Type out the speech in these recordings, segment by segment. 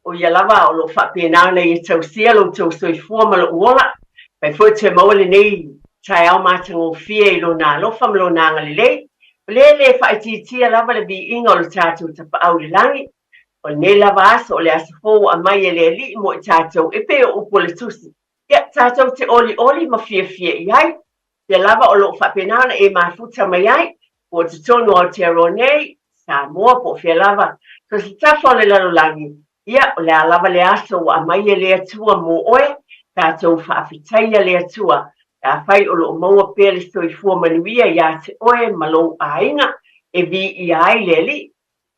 O ia lava o lo o faapena ona ia tausia lo outou soifua ma lou ola. Fai foi toe maua lenei taeao matagofie i Lona alofa ma Lona agalelei. O lea e le faaitiitia lava le viiga o le tatou Tapaau i le lagi. O lenei lava aso o le aso fou ua aumai e le Alii mo i tatou e pei o upu o le Tusi. Ia, tatou te olioli ma fiafia i ai. Pea lava o lo o faapena ona e mafuta mai ai, po o totonu o Aotearoa nei, Samoa po o fea lava, so o se tafa o le lalolagi, ia, o le a lava le aso ua aumai e le Atua mo oe, tatou faafetaia le Atua, pe afai o lo o maua pea le soifua manuia ia te oe ma lou aiga, e viia ai le Alii.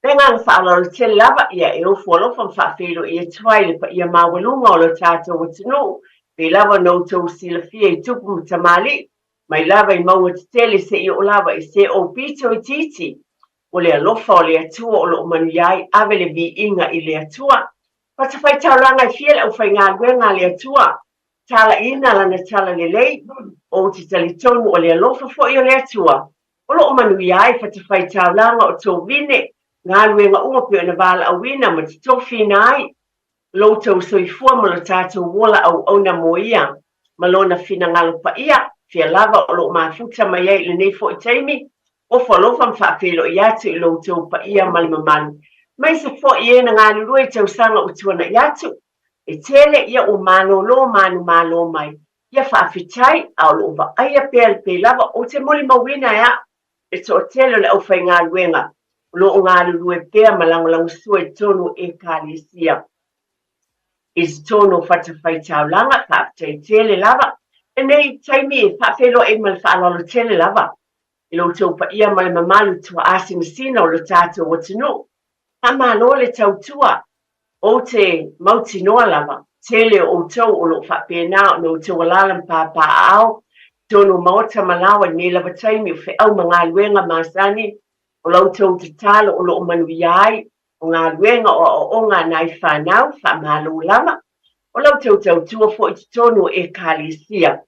Le agaga faaaloalo tele lava, ia e ofo alofa ma faafeiloai atu ai le paia maualuga o lo tatou atunuu, pei lava ona outou silafia i tupu ma tamalii, mai lava i mauga tetele seia oo lava i se ou pito itiiti. O le alofa o le Atua o lo o manuia ai, ave le viiga i le Atua. Fatafaitaulaga e fia le aufaigaluega a le Atua, talaiina lana talalelei, ou te talitonu o le alofa foi o le Atua O lo o manuia ai fatafaitaulaga o tovine, galuega uma pei ona valaauina ma totofiina ai lo outou soifua ma lo tatou ola auauna mo Ia ma Lona finagalo paia, fea lava o lo o mafuta mai ai i lenei foi taimi, ofo alofa ma faafeiloai atu i lo outou paia ma le mamalu. Aemaise foi e na galulue i tausaga ua tuanai atu, e tele ia ua malolo manumalo mai, Ia faafetai, a o lou vaaia pea le pei lava ou te molimauina e au le toatele o le aufaigaluega o lo o galulue pea ma lagolagosua i totonu o Ekalesia i totonu o fatafaitaulaga. Faafetai tele lava. Lenei taimi e faafeiloai ma le faaaloalo tele lava i lo outou paia ma le mamalu tuaasinasina o lo tatou atunuu. Faamalo le tautua. Ou te mautinoa lava, tele o outou o lo o faapena ona outou alaala ma papaaao i totonu o maota ma laoa i lenei lava taimi o feau ma galuega masani, o la outou tatalo o lo o manuia ai, o galuega o aoaoga a nai fanau, faamalo lava. O la outou tautua foi i totonu o Ekalesia.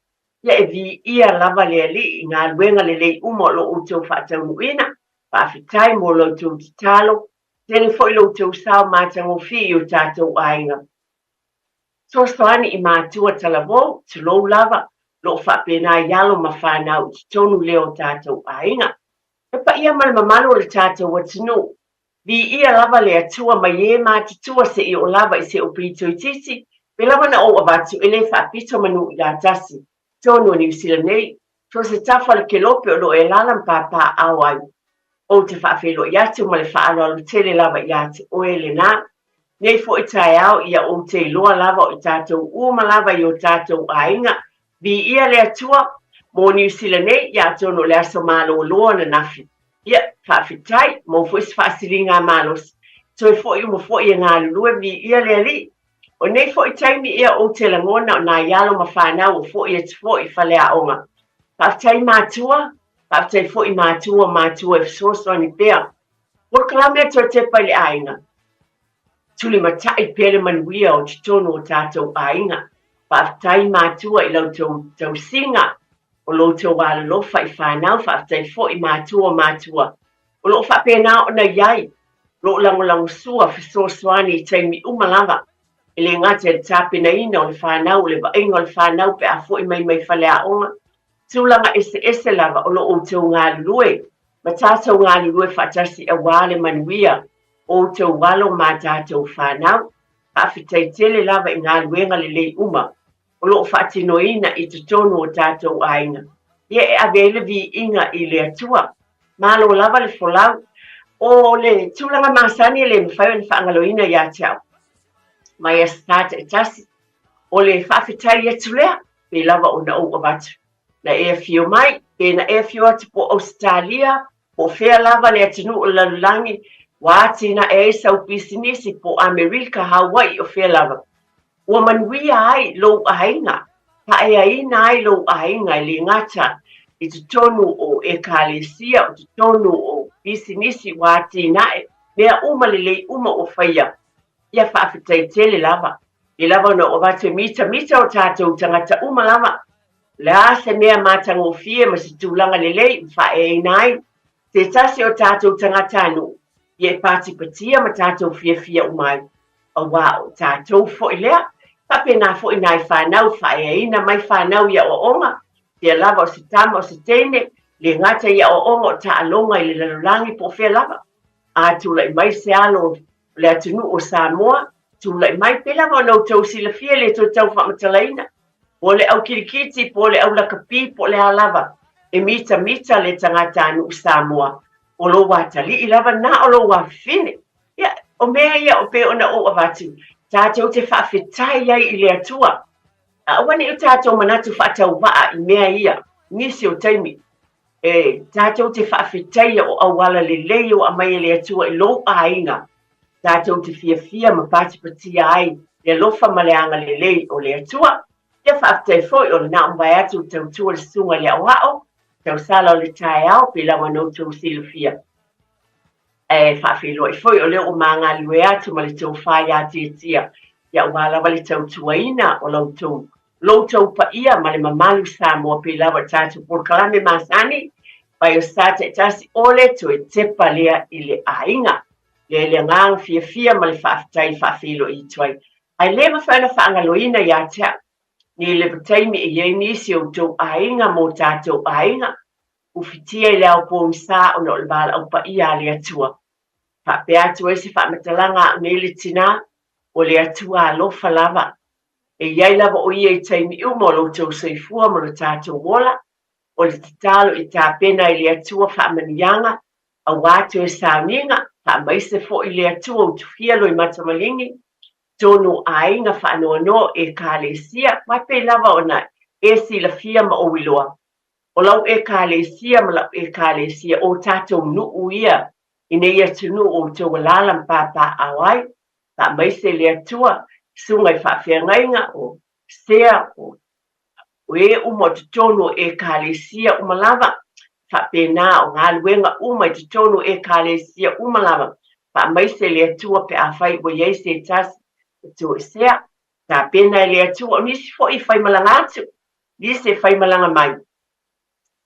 Ia e viia lava le Alii i galuega lelei uma o lo o outou faataunuuina. Faafetai mo la outou tatalo. Tele foi lo outou sao matagofie i o tatou aiga. Fesoasoani i matua talavou, tulou lava, lo o faapena i alo ma fanau i totonu lea o tatou aiga. Le paia ma le mamalu o le tatou atunuu, viia lava le Atua mai e matutua seia oo lava i se upu itoititi, pei lava na ou avatu e le faapito manu ia tasi, totonu o Niu Sila nei, So se tafa o le kelope o lo o e alaala ma papaaao ai. Ou te faafeiloai atu ma le faaaloalo tele lava ia te oe lenā. Nei foi taeao ia ou te iloa lava o i tatou uma lava i o tatou aiga. Viia le Atua mo Niu Sila nei, ia atonu o le aso malolo ananafi. Ia, faafetai, maua foi se faasiliga malosi. Toe foi uma foi e galulue, viia le Alii. O nei foi taimi ia ou te lagona o nai alo ma fanau o foi atu foi i faleaoga. Faafetai matua, faafetai foi matua matua e fesoasoani pea. Polokalame a toe tepa i le aiga. Tulimatai pea le manuia o totonu o tatou aiga. Faafetai matua i la outou tausiga o lo outou alolofa i fanau, faafetai foi matua matua O lo o faapena ona i ai lou lagolagosua fesoasoani i taimi uma lava, e le gata i le tapenaina o le fanau, o le vaaiga o le fanau pe a foi mai mai faleaoga, tulaga eseese lava o lo outou galulue ma tatou galulue faatasi aua le manuia o outou alo ma tatou fanau. Faafetai tele lava i galuega lelei uma o lo o faatinoina i totonu o tatou aiga, ia e ave ai le viiga i le Atua. Malo lava le folau. O le tulaga masani e le mafai ona faagaloina ia te au, mai Aso Sa taitasi, o le faafetai atu lea, pei lava ona ou avatu. Na e afio mai, pe na e afio atu po o Ausetalia, po o fea lava le atunuu o le lalolagi, ua atinae ai sau pisinisi po o Amerika, Hawaii, o fea lava. Ua manuia ai lou aiga, faaeaina ai lou aiga e le gata i totonu o Ekalesia, o totonu o pisinisi ua atinae, mea uma lelei uma ua faia. Ia faafetai tele lava. E lava ona ou avatu e mitamita o tatou tagata uma lava. O le a se mea matagofie ma se tulaga lelei ua faaeaina ai se tasi o tatou tagatanuu, ia e patipatia ma tatou fiafia uma ai. Auā o tatou foi lea. Faapena foi nai fanau, faaeaina mai fanau i aoaoga, fea lava o se tama o se teine, le gata i aoaoga o taaloga i le lalolagi po o fea lava. A tulai mai se alo o le atunuu o Samoa, tulai mai, pei lava ona outou silafia le toe tau faamatalaina, po o le au kilikiti, po o le au lakapi, po o le a lava, e mitamita le tagatanuu Samoa, o lou atalii lava na o lou afafine. Ia, o mea ia o pei ona ou avatu, tatou te faafetai ai i le Atua. Aua ne i o tatou manatu faatauvaa i mea ia, nisi o taimi, e tatou te faafetaia o auala lelei ua aumai e le Atua i lou aiga, tatou te fiafia ma patipatia ai le alofa ma le agalelei o le Atua. Ia faafetai foi o lena ua mavae atu le tautua le susuga i le aoao, tausala o le taeao, pei lava ona outou silafia. Ae faafeiloai foi o lea ua ma galulue atu ma le tofa ia Tiatia, ia aua lava le tautuaina o la outou, lo outou paia ma le mamalu Samoa pei lava o le tatou polokalame masani, mai o sa taitasi o le toe tepa lea i le aiga. Lea le agaga fiafia ma le faafetai faafeiloai atu ai. Ae le mafai ona faagaloina ia te au, nei leva taimi e i ai nisi o outou aiga ma o tatou aiga, Ufitia i le ao pogisa ona o le valaau paia a le Atua. Faapea atu ai se faamatalaga a au nei le tina, o le Atua alofa lava. E i ai lava o Ia i taimi uma o lo outou soifua ma lo tatou ola. O le tatalo i tapena i le Atua faamanuiaga, aua toe sauniga, faamaise foi le Atua utufia loimata maligi, tonu o aiga faanoanoa o Ekalesia, aua pei lava ona e silafia ma ou iloa, O lau Ekalesia ma lau Ekalesia, o tatou nuu ia i nei atunuu o outou alaala ma papaaao ai, faamaise le Atua, susuga i faafeagaiga, o sea, o e uma o totonu o Ekalesia uma lava, faapena o galuega uma i totonu o Ekalesia uma lava, faamaise le Atua pe afai ua i ai se tasi e toesea, tapena e le Atua, o nisi foi e faimalaga atu, Nisi e faimalaga mai,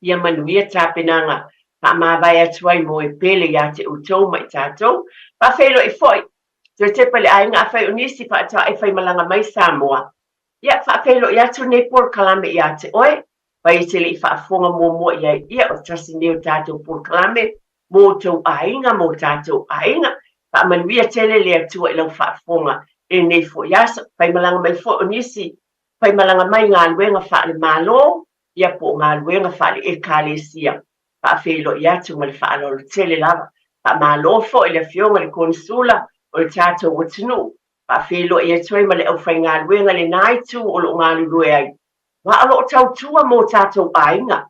ia manuia tapenaga faamavae atu ai mo e pele ia te outou ma i tatou. Faafeiloai foi, toe tepa i le aiga afai o nisi faatoa e faimalaga mai Samoa. Ia, faafeiloai atu lenei polokalame ia te oe, fai e te le i faafofoga muamua i ai ia, o tasi nei o tatou polokalame mo outou aiga, mo tatou aiga. Faamanuia tele le Atua i lau faafofoga i lenei foi aso. Faimalaga mai foi o nisi faimalaga mai galuega faale-Malo ia po o galuega faale-Ekalesia. Faafeiloai atu ma le faaaloalo tele lava. Faamalo foi i le Afioga i le Konesula o le tatou atunuu. Faafeiloai atu ai ma le aufaigaluega i lena itu o lo o galulue ai, aua o lo o tautua mo tatou aiga.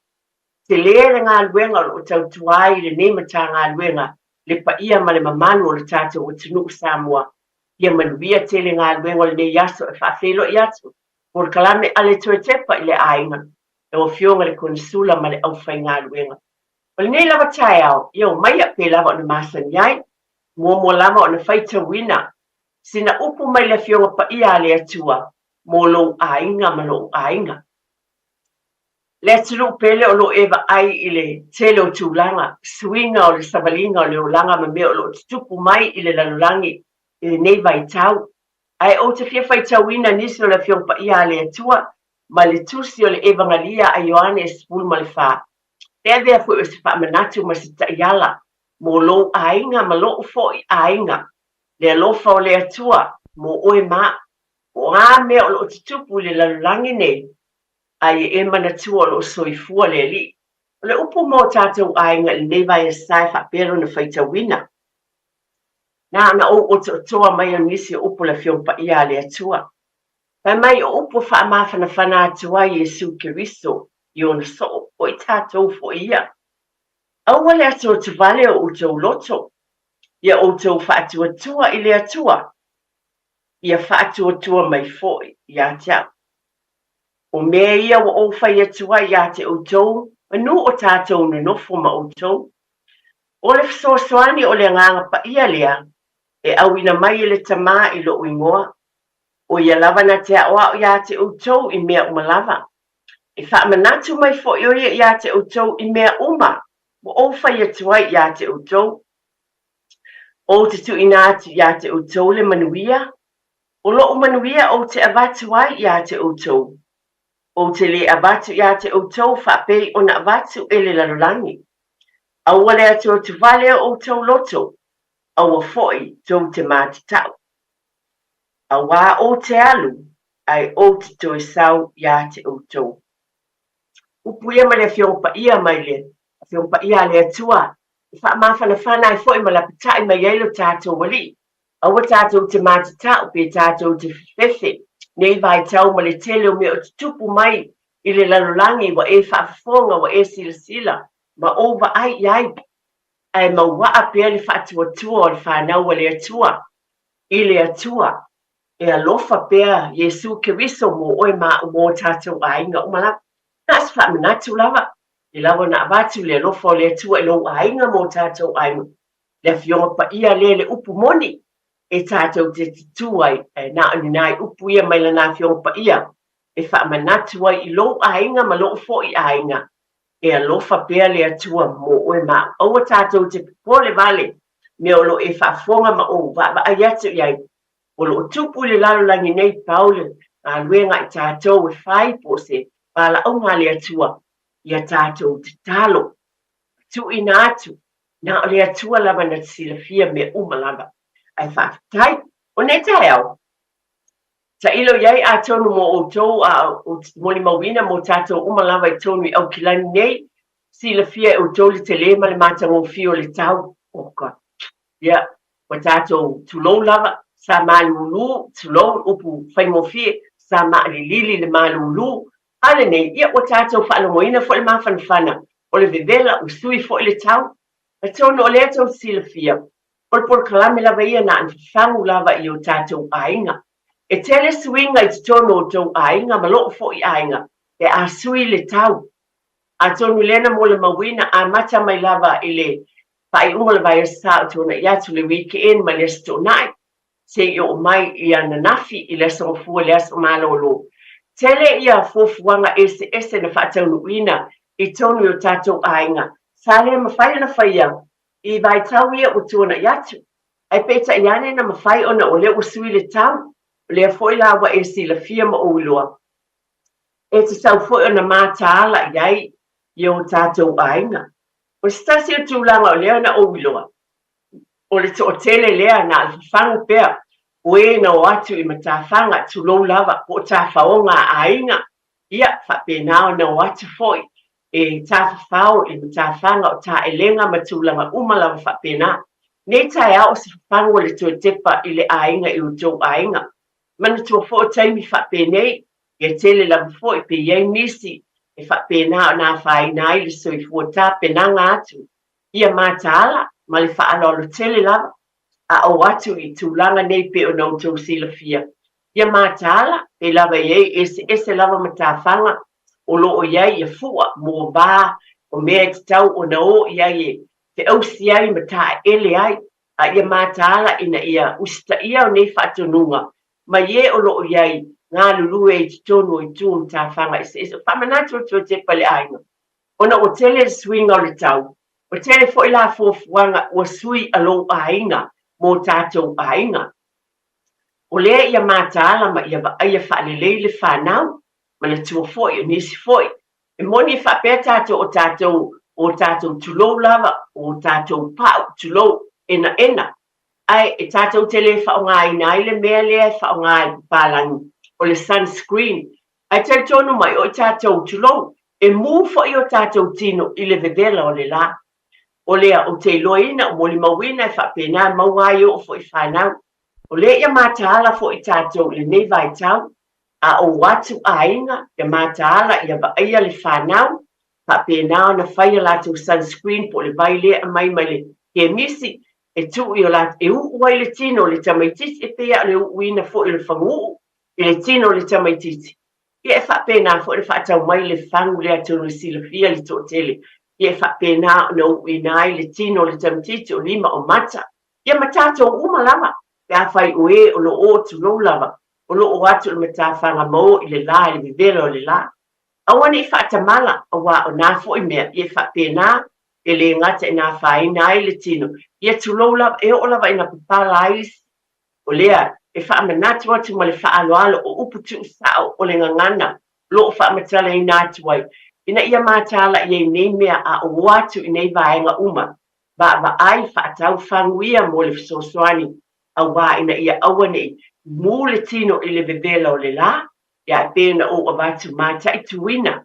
Tele le galuega o lo o tautua ai lenei Matagaluega le paia ma le mamalu o le tatou atunuu Samoa. Ia manuia tele galuega o lenei aso e faafeiloai atu polokalame a le toe tepa i le aiga, lau Afioga i le Konesula ma le aufaigaluega. O lenei lava taeao, ia omaia pei lava ona masani ai, muamua lava ona faitauina sina upu mai le Afioga Paia a le Atua mo lou aiga ma lou aiga. Le atunuu pele o lo o e vaai i le tele o tulaga, suiga o le savaliga o le olaga ma mea o lo o tutupu mai i le lalolagi i lenei vaitau. Ae ou te fia faitauina nisi o le Afioga Paia a le Atua ma le Tusi o le Evagalia a Ioane 14. E avea foi o se faamanatu ma se taiala mo lou aiga ma lo'u foi aiga, le alofa o le Atua mo oe ma a'u. O a mea o lo o tutupu i le lalolagi nei, a ia e manatua o lo o soifua le Alii. O le upu mo tatou aiga i lenei vaiasa e faapea lona faitauina. Na ona ou otootoa mai o nisi o upu o le Afioga Paia a le Atua. Fai mai o upu e faamafanafana atu ai Iesu Keriso i ona soo, o i tatou foi ia. Aua le atuatuvale o outou loto, ia outou faatuatua i le Atua, ia faatuatua mai foi ia te au. O mea ia ua ou fai atu ai ia te outou, manu o tatou nonofo ma outou. O le fesoasoani o le Agaga Paia lea e auina mai e le Tama i lou igoa, o ia lava na te aʻoaʻo iā te outou i mea uma lava. E faamanatu mai foi o ia iā te outou i mea uma ua ou fai atu ai iā te outou. Ou te tuuina atu iā te outou le manuia. O loʻu manuia ou te avatu ai iā te ʻoutou. Ou te lē avatu iā te ʻoutou faapei ona avatu e le lalolagi. Aua le atuatu vale o ʻoutou loto, aua foʻi tou te mātatau. Auā ou te alu, ae ou te toe sau iā te ʻoutou. Upu ia ma le Afioga Paia mai le Afioga Paia a le Atua, e faamafanafana ai foʻi ma lapataʻi mai ai lo tatou Alii. Aua tatou te matatau pe tatou te fefefe nei vaitau ma le tele o mea o tutupu mai i le lalolagi ua e faafofoga ua e silasila ma ou vaai i ai, ae mauaa pea le faatuatua o le fanau a le Atua i le Atua e alofa pea Iesu Keriso mo oe ma aʻu mo tatou aiga uma lava. Na o se faamanatu lava, e lawa ona avatu le alofa o le Atua i lou aiga mo tatou aiga. Le Afioga Paia lea le upu moni e tatou te tutū ai, ae na o ni nai upu ia mai lana Afioga Paia e faamanatu ai i lou aiga ma loʻu foʻi aiga, e alofa pea le Atua mo oe ma aʻu. Aua tatou te popole vale mea o lo o e faafofoga ma ou vaavaai atu i ai, o lo o tupu i le lalolagi nei pau le galuega i tatou e fai po o se valaauga a le Atua ia tatou tatalo, tuuina atu, na o le Atua lava na te silafia mea uma lava. Ae faafetai, o nei taeao, tailo i ai atonu mo outou a ou te molimauina mo tatou uma lava i tonu i Aukilani nei, silafia e outou le tele ma le matagofie o le tau. Oka. Ia, ua tatou tulou lava, sa malūlū, tulou, upu faigofie, sa maalilili le malūlū, a lenei, ia, ua tatou faalogoina foi le mafanafana o le vevela, ua sui foi le tau. Atonu o lea tou te silafia, o le polokalame lava ia na ona fafagu lava i o tatou aiga. E tele suiga i totonu o tou aiga ma lou foi aiga pe a sui le tau. Atonu lea na molimauina, amata mai lava i le faaiuga o le vaiaso sa o tuanai atu le weekend mai le Aso Toonai seia oo mai i ananafi i le Aso Gafua i le Aso Malolo. Tele ia fuafuaga eseese na faataunuuina i tonu i o tatou aiga sa le mafai ona faia i vaitau ia ua tuanai atu. Ae peitai ane na mafai ona o lea ua sui le tau, o lea foi la ua e silafia ma ou iloa, e tatau foi ona mataala i ai i o tatou aiga. O se tasi o tulaga o lea na ou iloa, o le toatele lea na o le fafagu pea o e na o atu i matafaga, tulou lava, po o tafaoga a aiga, ia, faapena ona o atu foi e tafafao i matafaga o taelega ma tulaga uma lava faapena. Nei taeao o se fafagu o le toe tepa i le aiga i outou aiga. Manatua foi o taimi faapenei, ia tele lava foi pe i ai nisi e faapena ona afaina ai le soifua tapenaga atu ia mataala ma le faaaloalo tele lava a o atu i tulaga nei pei ona outou silafia. Ia mataala, pei lava i ai eseese lava matafaga o lo o i ai ia fua, moavā, o mea e tatau ona o i ai e feausi ai ma taeele ai, a ia mataala ina ia usitaia o nei faatonuga mai e o lo o i ai galulue i totonu o itu o matafaga eseese. O faamanatu atu e Tepa i le aiga, ona ua tele le suiga o le tau, ua tele foi la fuafuaga ua sui a lou aiga mo tatou aiga. O lea ia mataala ma ia vaaia faalelei le fanau, manatua foi o nisi foi. E moni e faapea tatou o tatou o tatou tulou lava, o tatou pau, tulou, enaena. Ae e tatou te le faaaogaina ai le mea lea e faaaoga e papalagi, o le sunscreen. Ae talitonu mai o i tatou, tulou, e mū foi o tatou tino i le vevela o le lā. O lea ou te iloaina, o molimauina e faapena e maua ai oo foi fanau. O lea ia mataala foi tatou i lenei vaitau, a ou atu aiga, ia mataala ia vaaia le fanau, faapena ona fai a latou sunscreen po o le vai lea e aumai mai le kemisi e tuu i o latou, e uu ai le tino o le tamaitiiti, e pei lava o le uuina foi o le faguuu i le tino o le tamaitiiti. Ia e faapena foi ona faatau mai le fagu lea atonu e silafia le toatele, ia e faapena ona uuina ai le tino o le tamaitiiti, o lima, o mata, ia ma tatou uma lava, pe afai o e o lo o tulou lava, o lo o atu i le matafaga ma o i le la, i le vevela o le la. Aua ne i faatamala, aua o na foi mea, ia e faapena, e le gata ina afaina ai le tino, ia tulou lava, e oo lava ina papala ai isi. O lea, E faamanatu atu ma le faaaloalo o upu tuusao o le gagana o lo o faamatalaina atu ai, ina ia mataala i ai nei mea a o o atu i nei vaega uma, vaavaai faatau fagu ia mo le fesoasoani, auā ina ia aua ne i mū le tino i le vevela o le lā, ia e pei ona ou avatu mataituina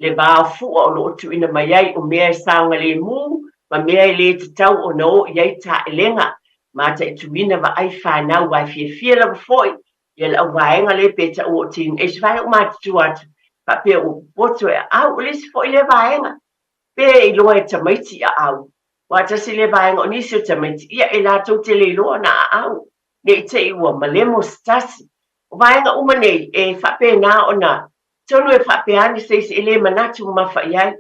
le va o fua o lo o tuuina mai ai o mea e saogalemu ma mea e le tatau ona o i ai taelega, mataituina vaai fanau aua e fiafia lava foi ia le auvaega lea pe taua o teenage vae ua matutua atu faapea ua popoto e aau. O le isi foi lea vaega pe iloa e tamaiti aau, aua tasi lea vaega o nisi o tamaiti ia e latou te le iloa ona aau ne i te i ua malemo se tasi. O vaega uma nei e faapena ona tonu e faapea ane se isi e le manatu mamafa i ai,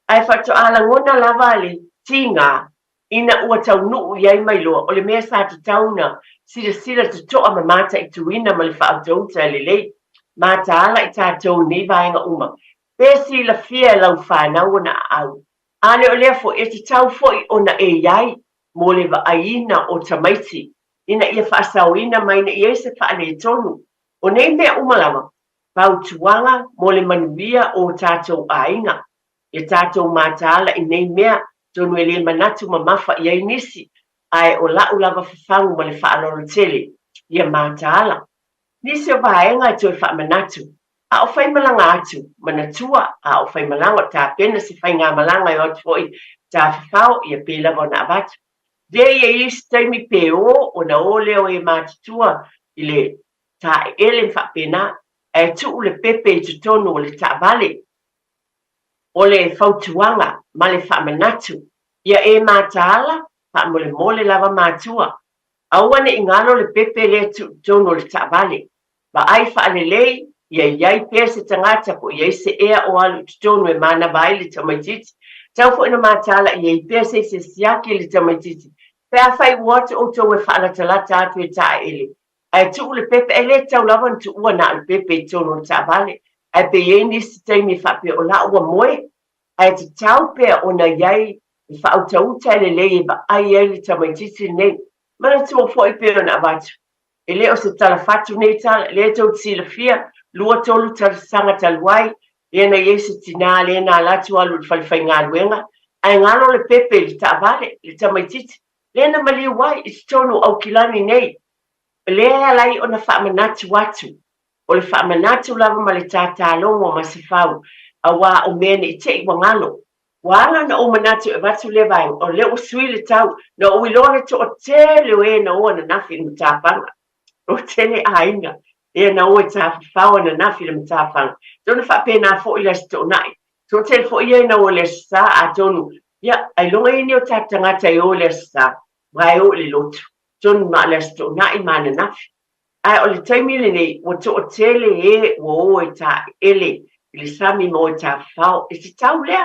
ae faatoa lagona lava le tiga ina ua taunuu i ai mailoa o le mea sa tatau na silasila totoa ma mataituina ma le faautauta e lelei mataala i tatou i nei vaega uma. Pe silafia e lau fanau ona aau, a le o lea foi, e tatau foi ona e i ai mo le vaaiina o tamaiti ina ia faasaoina mai ne i ai se faaletonu. O nei mea uma lava, fautuaga mo le manuia o tatou aiga. Ia tatou mataala i nei mea, atonu e le manatu mamafa i ai nisi, ae o la'u lava fafagu ma le faaaloalo tele, ia mataala. Nisi o vaega e toe faamanatu, a o faimalaga atu, manatua, a o faimalaga o tapena se faigamalaga e o atu foi tafafao, ia pei lava ona avatu. Lea ia i isi taimi pe o, ona o lea o e matutua i le taeele ma faapena, ae tuu le pepe i totonu o le taavale. O le fautuaga ma le faamanatu, ia e mataala, faamolemole lava matua. Aua ne i galo le pepe lea tuu i totonu o le taavale. Vaai faalelei, ia i ai pea se tagata po o i ai se ea o alu i totonu e manava ai le tamaitiiti. Tau foi ina mataala ia i pea se isi e siaki le tamaitiiti pe afai ua o atu outou e faalatalata atu e taeele ae tuu le pepe, e le tatau lava ona tuua na o le pepe i totonu o le taavale, ae pe i ai nisi taimi e faapea o la ua moe, ae tatau pea ona i ai le faautauta e lelei e vaai ai le tamaitiiti lenei. Manatua foi pei ona avatu, e le o se tala fatu nei tala, lea tou te silafia, 2, 3 tausaga talu ai, lea na i ai se tinā lea na ala atu alu i le fale faigaluega, ae galo le pepe i le taavale, le tamaitiiti, lea na maliu ai i totonu o Aukilani nei. Lea e ala ai ona faamanatu atu, o le faamanatu lava ma le tātālogo ma se fau, auā o mea ne i te i ua galo. Ua ala ona ou manatu e avatu lea vaega, o lea ua sui le tau, na ou iloa le toatele o e na o ananafi i le matafaga. Toatele aiga ea na o e tafafao ananafi i le matafaga. Atonu faapena foi le Aso Toonai. Toatele foi e na o i le Aso Sa, atonu, ia, ailoga ia nei o tatou tagata e o i le Aso Sa, aua e o i le lotu. Atonu na o le Aso Toonai ma ananafi. Ae o le taimi lenei, ua toatele e ua o e taeele i le sami ma o e tafafao. E tatau lea.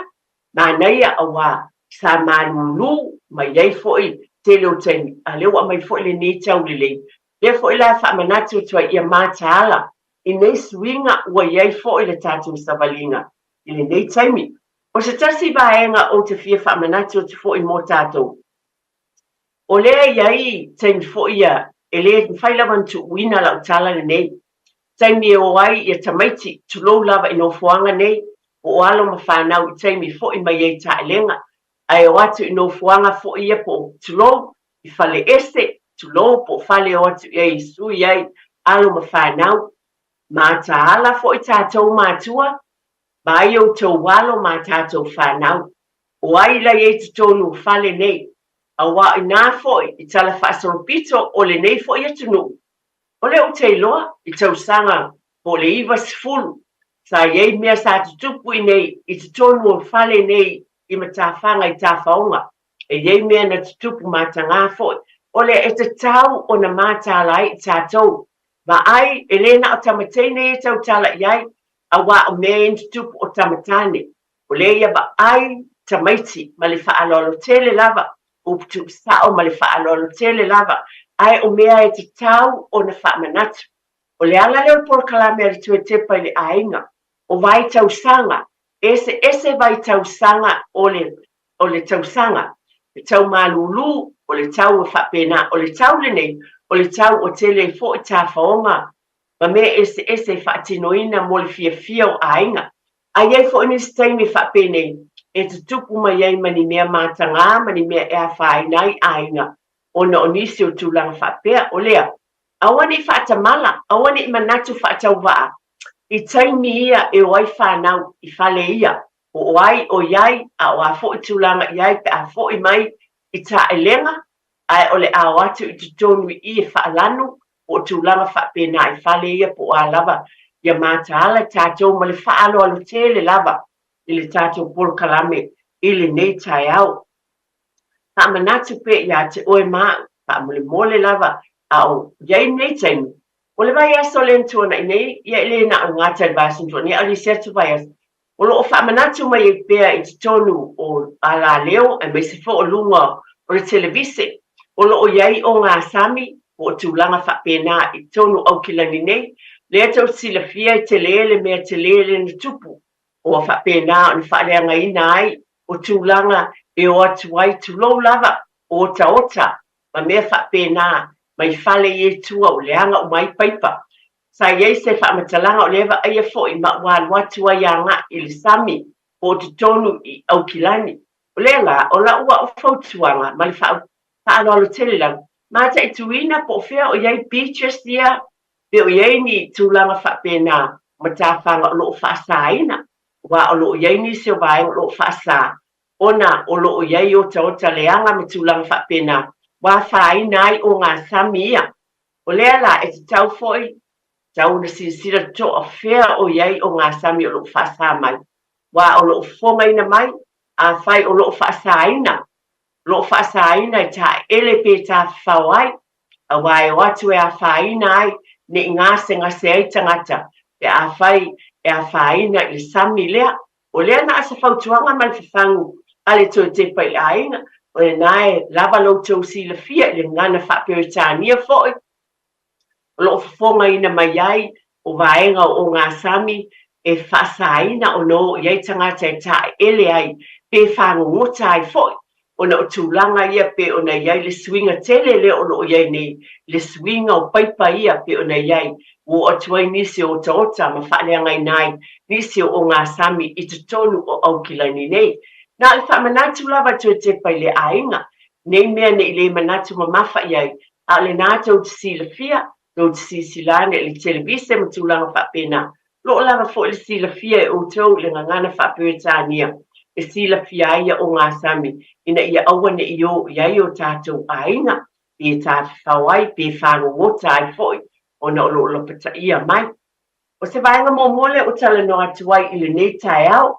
Manaia auā sa malūlū mai ai foi tele o taimi, a lea ua aumai foi lenei taulelei. Lea foi la e faamanatu atu ai ia mataala i nei suiga ua i ai foi le tatou savaliga i lenei taimi. O se tasi vaega ou te fia faamanatu atu foi mo tatou, o lea e i ai taimi foi ia e le mafai lava ona tuuina lau tala lenei, taimi e o ai ia tamaiti, tulou lava i nofoaga nei, po o alo ma fanau i taimi e foi mai ai taelega, ae o atu i nofoaga foi ia po o, tulou, i fale ese, tulou, po o fale e o atu i ai e sui ai alo ma fanau. Mataala foi tatou matua, vaai outou alo ma tatou fanau. O ai la i ai totonu o fale nei? Auā inā foi i tala faasolopito o lenei foi atunuu, o lea ou te iloa i tausaga po o le 90 sa i ai mea sa tutupu i nei i totonu o fale nei i Matafaga i Tafaoga, e i ai mea na tutupu matagā foi, o lea e tatau ona mataala ai i tatou. Vaai, e le na o tama teine ia e tautala i ai, auā o mea ia na tutupu o tama tāne. O lea ia vaai tamaiti ma le faaaloalo tele lava, upu tuusao ma le faaaloalo tele lava, ae o mea e tatau ona faamanatu. O le ala lea o le polokalame a le Tuatepa i le aiga, o vaitausaga, eseese vaitausaga o le o le tausaga, le tau malūlū, o le tau e faapena. O le tau lenei, O le tau ua tele ai foi tafaoga ma mea eseese e faatinoina mo le fiafia o aiga. Ae i ai foi nisi taimi faapenei e tutupu mai ai ma ni mea matagā ma ni mea e afaina ai aiga ona o nisi o tulaga faapea. O lea, aua ne i faatamala, aua ne i manatu faatauvaa i taimi ia e o ai fanau i fale ia, po o ai o i ai a o a foi tulaga i ai pe a foi mai i taelega, ae o le a o atu i totonu i i e faalanu po o tulaga faapena i fale ia po o a lava ia mataala tatou ma le faaaloalo tele lava i le tatou polokalame i lenei taeao. Faamanatu pea ia te oe ma au, faamolemole lava a o i ai lenei taimi, o le vaiaso lea na tuanai nei, ia e le na o le gata i le vaiaso na tuanai nei, a o le isi atu vaiaso, O lo o faamanatu mai ai pea i totonu o alaleo aemaise foi o luga o le televise, o lo o i ai ogasami po o tulaga faapena i totonu o Aukilani nei. Lea tou te silafia e tele le mea tele lea na tupu, ua faapena ona faaleagaina ai o tulaga e o atu ai, tulou lava, o otaota ma mea faapena mai fale ia i tua ua leaga uma ai paipa. Sa i ai se faamatalaga o lea vaaia foi ma ua alu atu ai agai i le sami po o totonu i Aukilani. O lea la, o lau au fautuaga ma le faaaloalo tele lava, mataituina po o fea o i ai beaches ia, pe o i ai ni tulaga faapena matafaga o lo o faasaina, aua o lo o i ai nisi o vaega o lo o faasa ona o lo o i ai otaota leaga ma tulaga faapena ua afaina ai ogasami ia. O lea la, e tatau foi, tatau ona silasila totoa fea o i ai ogasami o lo o faasa mai, aua o lo o fofogaina mai, afai o lo o faasaina, o lo o faasaina e taeele pe tafafao ai, aua e o atu e afaina ai ne i gasegase ai tagata pe afai e afaina i le sami lea. O lea na o se fautuaga ma le fafagu a le toe tepa i le aiga, o lena e lava lo outou silafia i le gagana faa-Peretania foi o lo o fofogaina mai ai o vaega o ogasami e faasaina ona o i ai tagata e taeele ai pe fagogota ai foi ona o tulaga ia pei ona i ai le suiga tele lea o lo o i ai nei, le suiga o paipa ia pei ona i ai, ua oo atu ai nisi o otaota ma faaleagaina ai nisi o ogasami i totonu o Aukilani nei. Na o le faamanatu lava toe tepa i le aiga, nei mea ne i le manatu mamafa i ai, a o lena tou te silafia, tou te silasila ane i le televise ma tulaga faapena. O lo o lava foi le silafia e outou i le gagana faa-Peretania e silafia ai ia ogasami ina ia aua ne i o i ai o tatou aiga, pe tafafao ai, pe fagogota ai foi ona o lo o lapataia mai. O se vaega muamua lea ua talanoa atu ai i lenei taeao,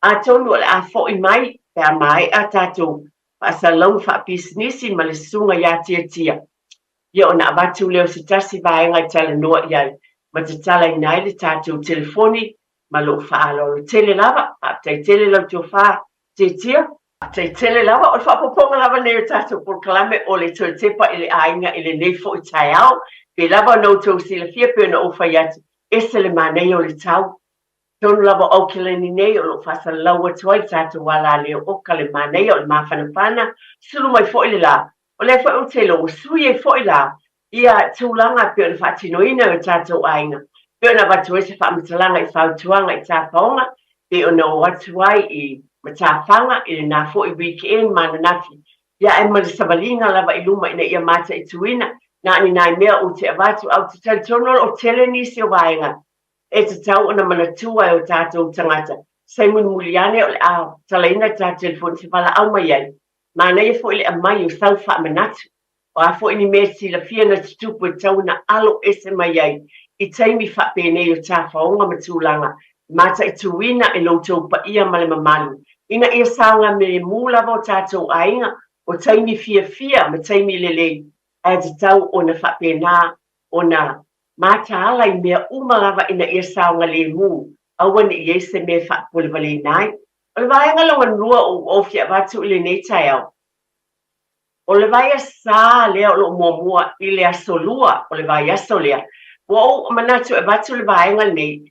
atonu o le a foi mai pe a maea tatou faasalalauga faapisinisi ma le susuga ia Tiatia ia ona avatu lea o se tasi vaega e talanoa i ai ma tatalaina ai le tatou telefoni ma lou faaaloalo tele lava. Faafetai tele lau tofa Tiatia. Faafetai tele lava. O le faaopoopoga lava lenei o tatou polokalame o le toe tepa i le aiga i lenei foi taeao. Pei lava ona outou silafia pei ona ou fai atu, ese le manaia o le tau. Tonu lava o Aukilani nei o lo o faasalalau atu ai le tatou alaleo oka le manaia o le mafanafana, sulu mai foi le la. O lea foi ou te iloa ua sui ai foi la ia tulaga e pei ona faatinoina e o tatou aiga, pei ona avatu ai se faamatalaga i fautuaga i tapaoga, pei ona o atu ai i matafaga i lena foi weekend ma ananafi, ia ae ma le savaliga lava i luma ina ia mataituina na o ni nai mea ou te avatu, ae ou te talitonu o lo o tele nisi o vaega e tatau ona manatua e o tatou tagata se mulimuli ane o le a talaina le tatou telefoni se valaau mai ai. Manaia foi le aumai o sau faamanatu. O a foi ni mea e silafia na tutupu e tatau ona alo ese mai ai i taimi faapenei o tafaoga ma tulaga e mataituina e lo outou paia ma le mamalu ina ia saogalemu lava o tatou aiga o taimi fiafia ma taimi lelei ae tatau ona faapena ona mataala i mea uma lava ina ia saogalemu, aua ne i i ai se mea e faapolevaleina ai. O le vaega lona lua o ua ou fia avatu i lenei taeao, o le vaiasā lea o lo o muamua i le aso lua o le vaiaso lea, ua ou manatu e avatu le vaega lenei,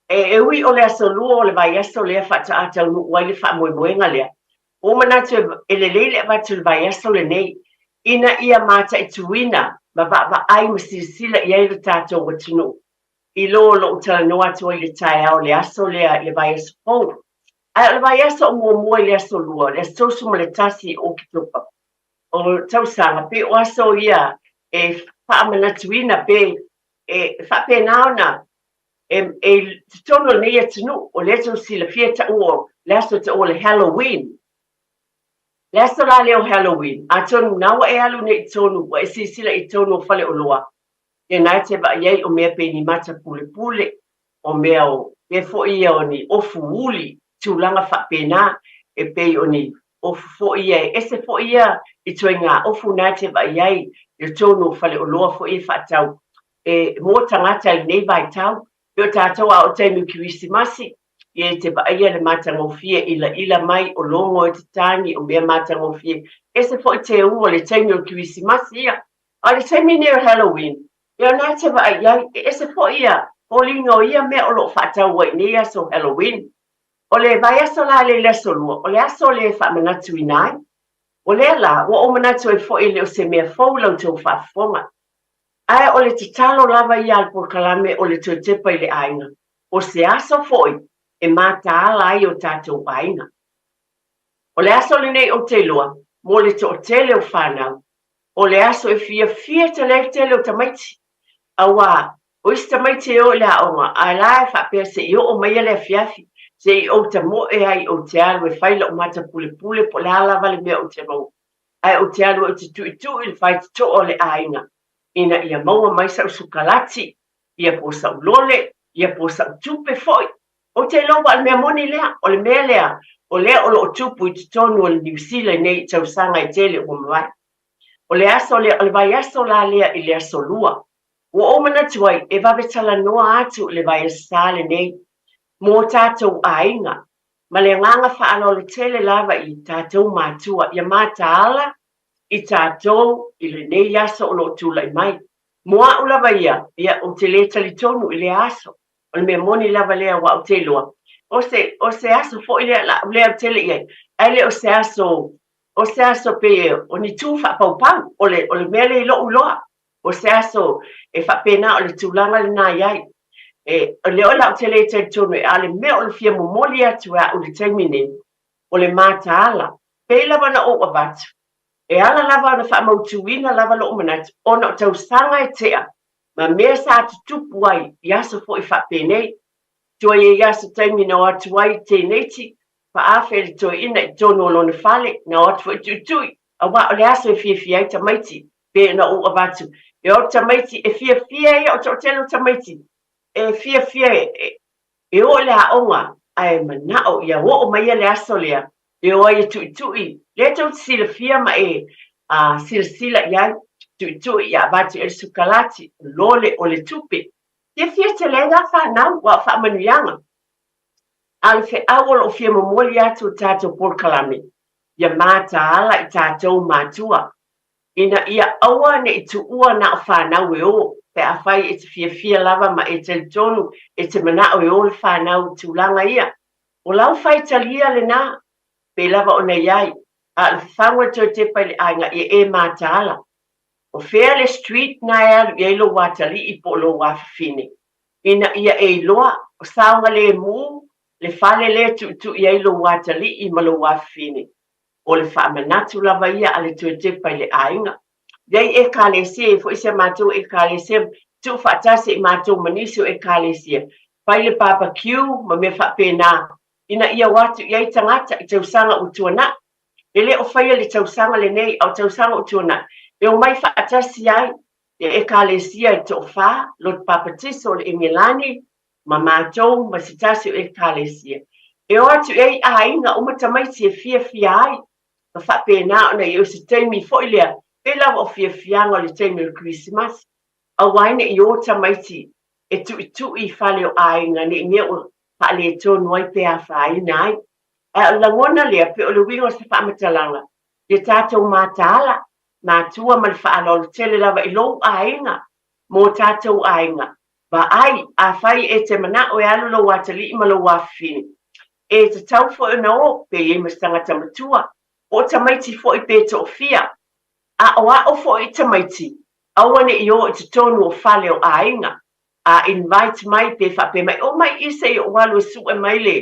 e ui o le aso lua o le vaiaso lea faatoa taunuu ai le faamoemoega lea, ua ou manatu e lelei le avatu i le vaiaso lenei, ina ia mataituina. ma vaavaai ma silasila i ai lo tatou atunuu i lo lou talanoa atu ai i le taeao o le aso lea i le vaiaso fou. Ae o le vaiaso o muamua i le aso lua, le aso 31 o Oketopa o tausaga, pe o aso ia e faamanatuina pe e faapena ona e i totonu o lenei atunuu, o lea tou silafia taua o le aso taua o le Halloween. Le aso la lea o Halloween, atonu na ua e alu nei i totonu, ua e silasila i totonu o faleoloa, ia na e te vaai ai o mea pei ni mata pulepule, o mea o mea foi ia o ni ofu uli, tulaga faapena, e pei o ni ofu foi ia, e ese foi ia ituaiga ofu na e te vaai ai i totonu o faleoloa foi e faatau e mo tagata i lenei vaitau. Pei o tatou a oo i le taimi o Kerisimasi, ia e te vaaia le matagofie ilaila mai o logo e tatagi o mea matagofie. Ese foi teuga o le taimi o le Kerisimasi ia. A o le taimi nei o Halloween, ia o lena e te vaai i ai, e ese foi ia foliga o ia mea o lo o faatau ai i nei aso Halloween. O le vaiaso la lea i le aso Lua, o le aso lea e faamanatuina ai. O lea la, ua ou manatu ai foi e le o se mea fou i la outou faafofoga. Ae o le tatalo lava ia a le polokalame o le toe tepa i le aiga, o se aso foi e mataala ai o tatou aiga. O le aso lenei ou te iloa, mo le toatele o fanau, o le aso e fiafia tele ai le tele o tamaiti. Aua, o isi tamaiti e o i le aoga, ae la e faapea se i oo mai le afiafi, se i ou tamoe ai ou te alu e fai lau mata pulepule po o le a lava le mea ou te maua. Ae ou te alu ou te tuitui le faitotoa o le aiga ina ia maua mai sau sukalati, ia po o sau lole, ia po o sau tupe foi. Ou te iloa ua o le mea moni lea, o le mea lea, o lea o lo o tupu i totonu o le Niu Sila nei i tausaga e tele ua mavae. O le aso lea, o le vaiaso la lea i le aso Lua, ua ou manatu ai e vave talanoa atu i le vaiaso Sa lenei mō tatou aiga, ma le agaga faaaloalo tele lava i tatou matua ia mataala i tatou i lenei aso o lo o tulai mai. Mo a'u lava ia, ia, ou te lē talitonu i lea aso. O le mea moni lava lea aua ou te iloa, o se, o se aso foi lea la u lē alu tele i ai, ae le o se aso, o se aso pei o ni tū faapaupau, o le, o le mea lea i lo'u iloa. O se aso e faapena o le tulaga lena i ai. E, o lea o la ou te lē talitonu a o le mea o le fia momoli atu e a'u i le taimi nei, o le mataala. Pei lava ona ou avatu, e ala lava ona faamautuina lava lo'u manatu ona o tausaga e tea ma mea sa tutupu ai i aso foi faapenei. Toe i ai aso taimi na o atu ai tēneiti, faaafe le toeaina i totonu o lona fale, na o atu foi tuitui, aua o le aso e fiafia ai tamaiti, pei ona ou avatu. E o tamaiti e fiafia ia, o toatele o tamaiti e fiafia e o i le aoga, ae manao ia oo mai ia le aso lea, e o ai e tuitui, lea tou te silafia ma e silasila i ai, tuitui ia avatu i ai le sukalati, lole o le tupe. Fiafia tele ai la fanau, ua o faamanuiaga. A o le feau o lo o fia momoli atu o tatou polokalame, ia mataala i tatou matua, ina ia aua ne i tuua na o fanau e o, pe afai e te fiafia lava ma e talitonu e te manao e o le fanau i tulaga ia. O lau faitalia lena, pei lava ona i ai, a o le fafagu e toe tepa i le aiga ia e mataala. O fea le street na e alu i ai lou atalii po o lou afafine, ina ia e iloa o saogalemu le fale lea e tuitui ai lou atalii ma lou afafine. O le faamanatu lava ia a le toe tepa i le aiga. I ai Ekalesia, i ai foi si a matou Ekalesia, tuufaatasi ai matou ma nisi o Ekalesia, fai le barbecue ma mea faapena, ina ia o atu i ai tagata i tausaga ua tuanai. E le o faia le tausaga lenei, a o tausaga ua tuanai, e omai faatasi ai le Ekalesia e toafa, Lotu Papatiso o le Engelani, ma matou ma se tasi o Ekalesia. E o atu i ai aiga uma tamaiti e fiafia ai, ma faapena ona i o se taimi foi lea, pei lava o fiafiaga o le taimi o le Kerisimasi. Aua ai ne i o tamaiti e tuitui i fale o aiga ne i mea ua faaletonu ai pe afaina ai. Ae o le lagona lea, pei o le uiga o se faamatalaga, ia tatou mataala, matua ma le faaaloalo tele lava i lou aiga, mō tatou aiga. Vaai, afai e te manao e alu lou atalii ma lou afafine, e tatau foi ona o, pe i ai ma se tagata matua, po o tamaiti foi pe toafia. Aʻoaʻo foi i tamaiti. Aua ne i o i totonu o fale o aiga, a invite mai pe faapea mai, omai i se i ou alu e sue mai le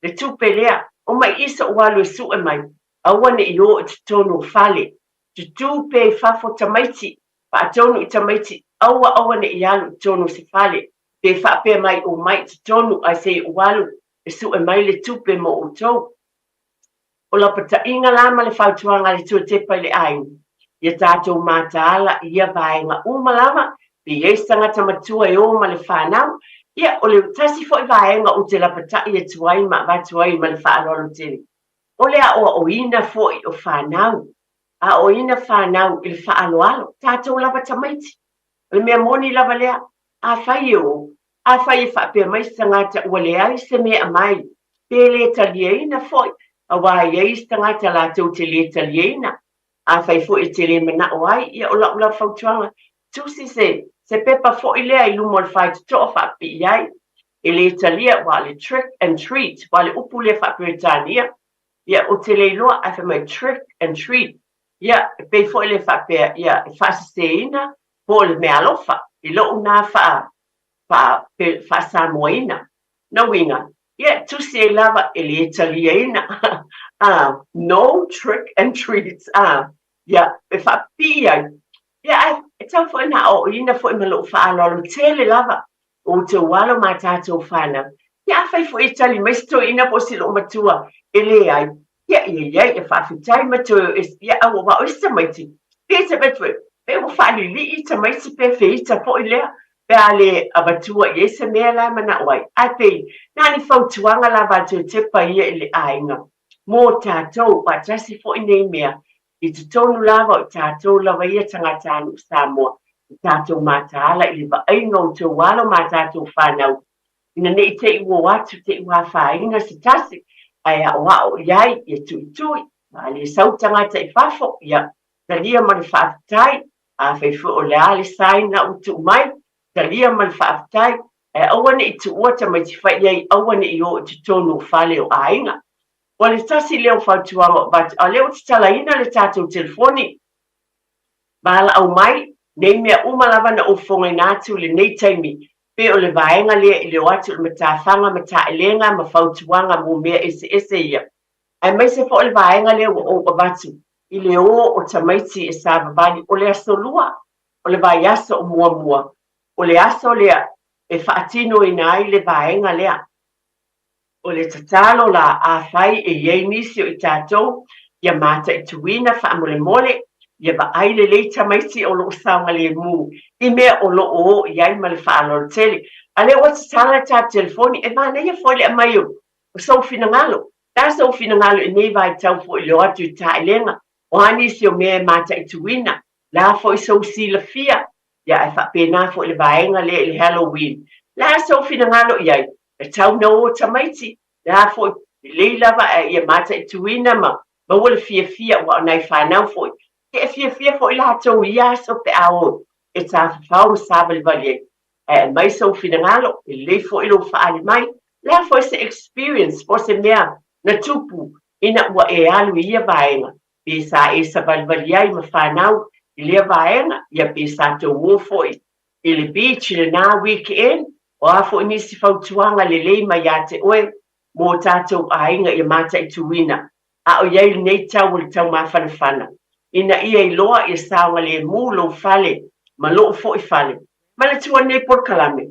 le tupe lea, omai i se ou alu e sue mai. Aua ne i o i totonu o fale. Tutū pea i fafo tamaiti, faatonu i tamaiti, aua aua ne i alu i totonu o se fale, pe faapea mai omai i totonu ae se i ou alu e sue mai le tupe mo outou. O lapataiga la ma le fautuaga a le Tuatepa i le aiga, ia tatou mataala i ia vaega uma lava, pe i ai se tagata matua e o ma le fanau. Ia, o le tasi foi vaega ou te lapatai atu ai ma avatu ai ma le faaaloalo tele, o le aoaoina foi o fanau, aoaoina fanau i le faaaloalo, tatou lava tamaiti. O le mea moni lava lea, afai e o, Afai e faapea mai se tagata ua leai se mea aumai, pe le taliaina foi, aua e i ai isi tagata latou te le taliaina. Afai foi e te le manao ai, ia o lau lava fautuaga, tusi se, se pepa foi lea i luma o le faitotoa faapipii ai, e le talia, aua o le trick and treat, aua o le upu lea faa-Peretania, ia ou te le iloa, ae fai mai trick and treat, ia e pei foi lea faapea, ia e faaseseina po o le meaalofa i lou na faa faa-Samoaina. Na uiga, ia, tusi ai lava e le taliaina. A, no trick and treats, a, ia, e faapipii ai. Ia, ae e tau foi na aoaoina foi ma lou faaaloalo tele lava o outou alo ma tatou fanau. Ia, afai foi e tali mai se toeaina po o se loomatua e leai, ia, ia i ai, ia faafetai ma toe o ese, ia, aua o isi tamaiti, pe te vaai pe ua faalilii tamaiti pe feita foi lea, pe a le avatua i ai se mea la e manao ai. Ae pei, na ni fautuaga lava a Jotepa ia i le aiga mō tātou, faatasi foi nei mea, i totonu lava o i tātou lava ia tagatanuu Samoa, i tātou mataala i le vaaiga o outou alo ma tātou whānau, ina ne i te i ua o atu te i ua afaina se tasi, ae aoao i ai, ia tuitui, a le sau tagata i fafo, ia talia ma le faafetai, afai foi o le a le sign na ua tuu mai, talia ma le faafetai, ae aua ne i tuua tamaiti fai i ai, aua ne i o i totonu o fale o aiga. O le tasi lea o fautuaga o avatu, a o lea ua tatalaina le tatou telefoni, valaau mai, nei mea uma lava na ou fofogaina atu i lenei taimi, pei o le vaega lea i le o atu i le matafaga ma taelega ma fautuaga mo mea eseese ia, aemaise foi o le vaega lea ua ou avatu i le o o tamaiti e savavali, o le aso lua, o le vaiaso o muamua, o le aso lea e faatinoina ai le vaega lea. O le tatalo la, afai e i ai nisi o i tatou ia mataituina faamolemole, ia vaai lelei tamaiti o lo o saogalemu i mea o lo o o i ai ma le faaaloalo tele. A lea ua tatala le tatou telefoni, e manaia foi le aumai o sou finagalo. Le a sou finagalo i nei vaitau foi i le o atu i taelega, o a nisi o mea e mataituina, le a foi sou silafia, ia ae faapena foi le vaega lea i le Halloween. Le a sou finagalo i ai, e tau na o tamaiti, le a foi, lelei lava ae ia mataituina ma maua le fiafia aua o nai fanau foi, e fiafia foi latou i ia aso pe a o e tafafao ma savalivali ai. Ae aumai sou finagalo, e lelei foi lou faaali mai, le a foi se experience po o se mea na tupu ina ua e alu i ia vaega, pe sa e savalivali ai ma fanau i lea vaega, ia pe sa tou o foi i le beach i lena weekend, o a foi nisi fautuaga lelei mai ia te oe mō tātou aiga ia mataituina, a o i ai lenei tau o le taumafanafana, ina ia iloa ia saogalemu lou fale ma lou foi fale. Manatua lenei polokalame,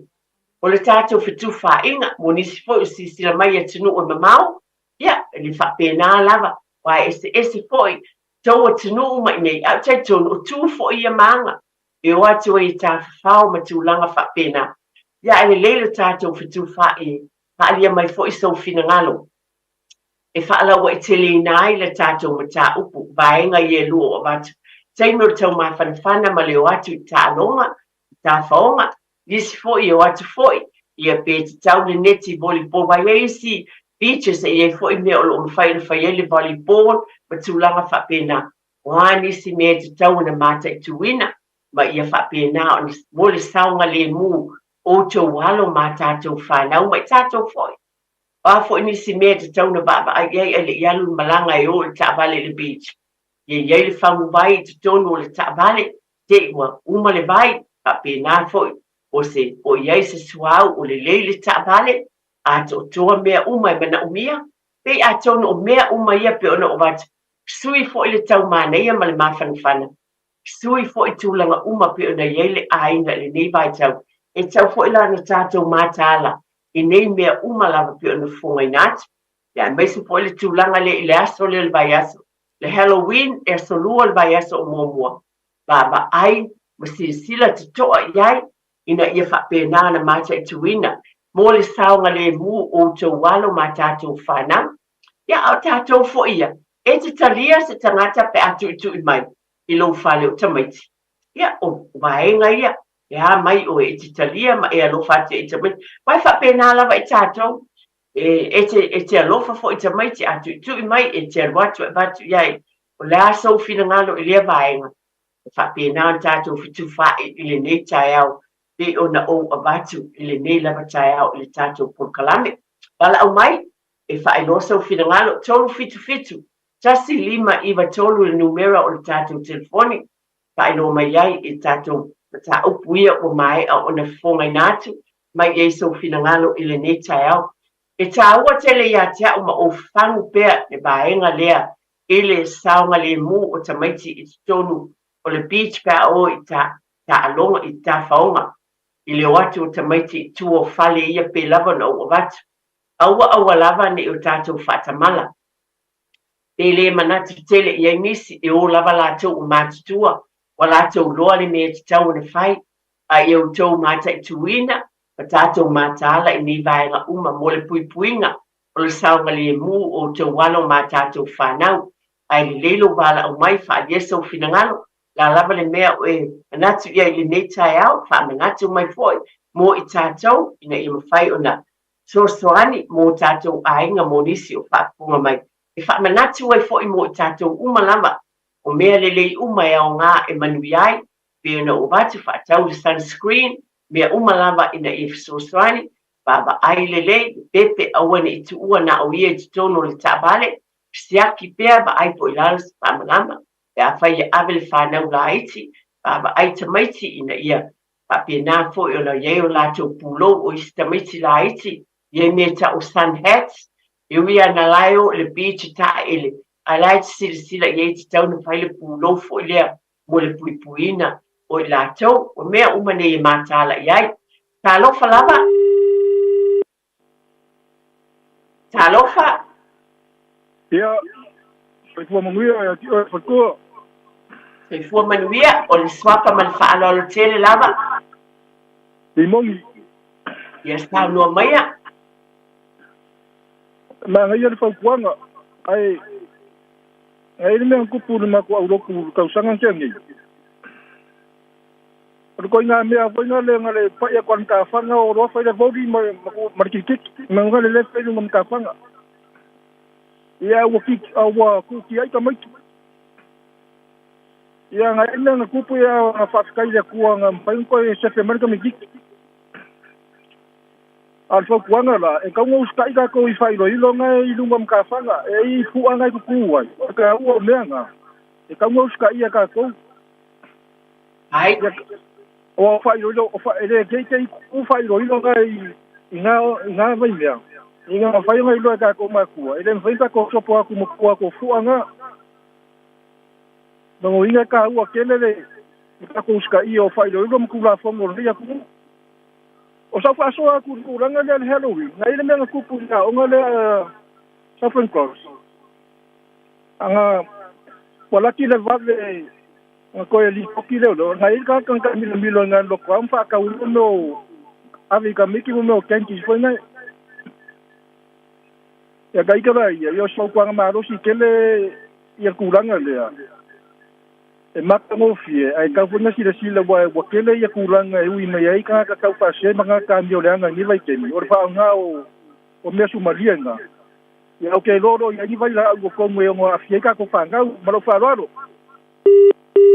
o le tatou fetufaaiga mo nisi foi o silasila mai i atunuu e mamao, ia, e le faapena lava, aua e eseese foi tou atunuu ma inei, ae ou te talitonu o tu foi ia ma aga e o atu ai e tafafao ma tulaga faapena. Ia, ae lelei lo tatou fetufaai, faaalia mai foi sou finagalo e faalauaiteleina ai le tatou mataupu, vaega ia e lua o avatu, taimi o le taumafanafana ma le o atu i taaloga, i tafaoga, nisi foi e o atu foi, ia pe tatau le neti volleyball, aua e i ai isi beaches e i ai foi mea o lo o mafai ona fai ai le volleyball ma tulaga faapena. O a nisi mea e tatau ona mataituina ma ia faapena ona mo le saogalemu o outou alo ma a tatou fanau ma i tatou foi. O a foi nisi mea e tatau ona vaavaai i ai ae le i alu le malaga e o i le taavale i le beach. Ia i ai le faguvai i totonu o le taavale. Te i ua uma le vai, faapena foi o se o i ai se suauu o lelei le taavale, atoatoa mea uma e manaomia, pei atonu o mea uma ia pei ona ou avatu, sui foi le tau manaia ma le mafanafana, sui foi tulaga uma pei ona i ai le aiga i lenei vaitau. E tatau foi la ona tatou mataala i nei mea uma lava pei ona fofogaina atu, ia aemaise foi le tulaga lea i le aso lea o le vaiaso, le Halloween, le aso lua o le vaiaso o muamua, vaavaai ma silasila totoa i ai ina ia faapena ona mataituina mo le saogalemu o outou alo ma tatou fanau. Ia, a o tatou foi ia, e te talia se tagata pe a tuitui mai i lou fale o tamaiti. Ia, o vaega ia, e a mai oe e te talia ma e alofa atu i tamaiti. Aua e faapena lava i tatou, e, e, te, e te alofa foi i tamaiti, a tuitui mai, e te alu atu e avatu i ai. O le a sou finagalo i lea vaega, e faapena ona tatou fetufaai i lenei taeao pei ona ou avatu i lenei lava taeao i le tatou polokalame. Valaau mai e faailoa sou finagalo, 377 1593 le numera o le tatou telefoni, faailoa mai ai i tatou mataupu ia ua maea ona fofogaina atu mai i ai sou finagalo i lenei taeao. E taua tele ia te au ma ou fagu pea le vaega lea i le saogalemu o tamaiti i totonu o le beach pe a o i ta taaloga i tafaoga i le o atu o tamaiti i tua o fale ia pe lava ona ou avatu. Aua aua lava ne i o tatou faatamala. Pe le manatu tele i ai nisi e o lava latou ua matutua, ua latou loa le mea e tatau ona fai, a ia outou mataituina ma tatou mataala i nei vaega uma mo le puipuiga o le saogalemu o outou alo ma a tatou fanau. Ae lelei lou valaau mai, faaalia sou finagalo, la lava le mea o e manatu i ai i lenei taeao, faamanatu mai foi mo i tatou ina ia mafai ona fesoasoani mo tatou aiga mo nisi o faafofoga mai. E faamanatu ai foi mo i tatou uma lava, o mea lelei uma e aoga e manuia ai, pei ona ou avatu faatau le sunscreen, mea uma lava ina ia fesoasoani, vaavaai lelei, pepe aua ne i tuua na o ia i totonu o le taavale, siaki pea, vaai po i lalo se faamalama, pe afai e ave le fanau laiti, vaavaai tamaiti ina ia faapena foi ona i ai o latou pulou o isi tamaiti laiti, i ai mea tau sun hats, e ui lava na la e o i le beach e taele, ae la e te silasila i ai e tatau ona fai le pulou foi lea mo le puipuiina o i latou, o mea uma nei e mataala i ai. Talofa lava! Talofa! Ia, soifua manuia ia te oe faletua. Soifua manuia, o le suafa ma le faaaloalo tele lava. Limoni. Ia saunoa maia. Manaia le fautuaga, ae Na i ai le mea na tupu i le matou aulotu i le tausaga na tea nei. O le ituaiga mea foi na lea na le pai atu a le matafaga o loa fai le voli ma ma le kiriketi. Ma na le le fai luga matafaga. Ia ua ki ua kuki ai tamaiti. Ia na i ai le mea na tupu ia na faafetai i le Atua na mafai ona toe sefe mai le tamaititi. A o le fautuaga la, e tatau ona usitai tatou i faailoiloga i luga o matafaga e i ai fuaga e tutu ai. O le taua o mea na, e tatau ona usitaia e tatou. Ai. Ia, o faailoilo, o fa, e le teitei tutu faailoiloga i, i ngā, i ngā vaimea. I ngā mafai ona iloa e tatou matua, e le mafai ona tatou sopo atu ma tua atu o fua ngā. Lona uiga e taua tele le, le tatou usitaia o faailoilo ma tulafono o lenei atunuu. O sau faasoa atu i le tulaga lea i le Halloween, na i ai le mea na tupu i le aoga lea Southern Cross. Ana ua laki le vave na toe lipoti lea leo, na i ai le tagata na taamilomilo i nai loto ao ma faatau ai mea o ave i tamaiti mo mea o candies foi nei. Ia ka ika la ia, ia o se fautuaga malosi tele ia le tulaga lea. E matagofie, ae tatau foi ona silasila aua ua tele ia tulaga e ui mai ai tagata tau faasee ma tagata amio leaga i lenei vaitaimi, o le faaaoga o mea sumalia na. Ia ou te iloa o lo o i ai ni vailaau i totonu e ono aafia ai tatou fanau. Ma lou faaaloalo.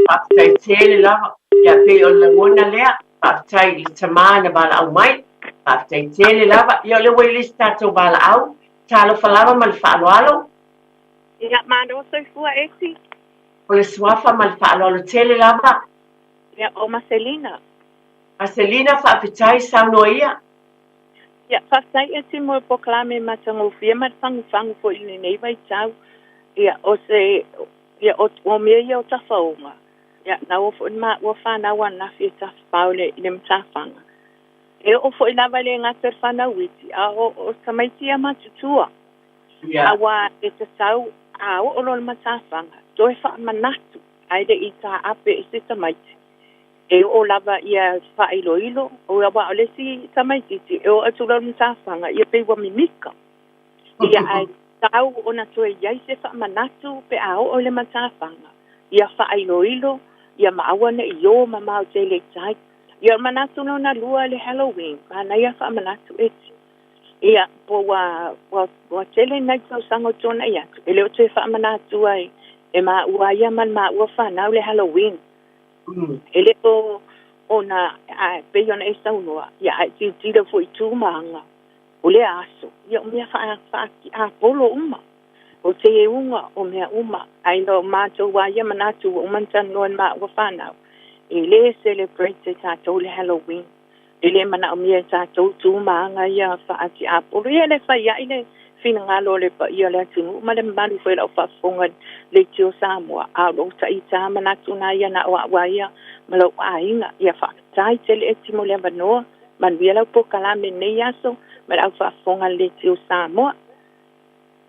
Faafetai tele lava. Ia pei o le lagona lea. Faafetai i le tama na valaau mai. Faafetai tele lava. Ia o lea ua i ai le isi tatou valaau. Talofa lava ma le faaaloalo. Ia, malo soifua Esi. O le suafa ma le faaaloalo tele lava. Ia, o Maselina. Maselina, faafetai saunoa ia. Ia, faafetai Eti mo le polokalame matagofie ma le fagufagu foi i lenei vaitau. Ia, o se, ia, o, o mea ia o tafaoga, ia, na oo foi le maua fanau ananafi e tafafao i le matafaga. E oo foi lava e le gata i le fanau iti, a o, o tamaiti ia matutua. Auā e tatau a oo loa le matafaga, toe faamanatu, ae le i taape i se tamaiti. E oo lava ia faailoilo, auā o le isi tamaititi e oo atu loa i le matafaga, ia pei ua mimika. Ia ae tatau ona toe i ai se faamanatu pe a oo i le matafaga, ia faailoilo, ia ma aua ne i o mamao tele i tai. Ia o le manatu lona lua i le Halloween, manaia faamanatu Eti. Ia, po ua, ua, ua tele nai tausaga o tuanai atu, e le o toe faamanatua e, e maua ia ma le maua fanau le Halloween. E le o ona, a, pei ona e saunoa, ia a e tilotilo foi i tu ma aga o lea aso, ia o mea faa, faa-tiapolo uma. O teuga o mea uma. Ae na o matou lava ia manatu ua uma ona talanoa i le maua fanau, e le celebrate e tatou le Halloween. E le manaomia e tatou tu ma aga ia faa-tiapolo. Ia e le fai ai le finagalo o le paia o le atunuu ma le mamalu foi o lau faafofoga i le Leitio Samoa, a o lou taita manatu na ia na o au lava ia ma lou aiga. Ia faafetai tele Eti mo le avanoa. Manuia lau polokalame i lenei aso ma le au faafofoga a le Leitio Samoa.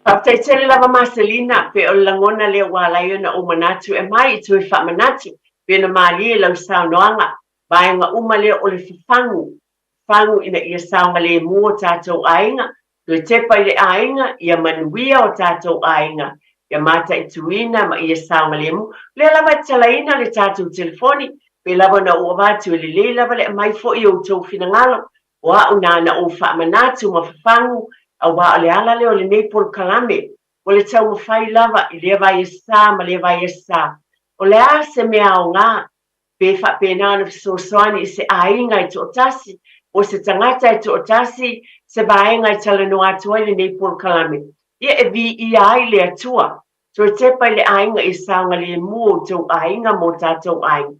Faafetai tele lava Maselina, pe o le lagona lea ua ala ai ona ou manatu e mai i toe faamanatu pe na malie lau saunoaga vaega uma lea o le fafagu, fafagu ina ia saogalemu o tatou aiga, toe tepa i le aiga, ia manuia o tatou aiga, ia mataituina ma ia saogalemu. O lea lava e tatalaina le tatou telefoni, pe lava ona ou avatu e lelei lava le aumai foi o outou finagalo, o au na ona ou faamanatu ma fafagu, aua o le ala lea o lenei polokalame, o le taumafai lava i lea vaiasa ma lea vaiasa. O le a se mea aoga pe faapena ona fesoasoani i se aiga e toatasi, po o se tagata e toatasi, se vaega e talanoa atu ai lenei polokalame, ia e viia ai le Atua. Toe tepa i le aiga ia saogalemu outou aiga ma o tatou aiga.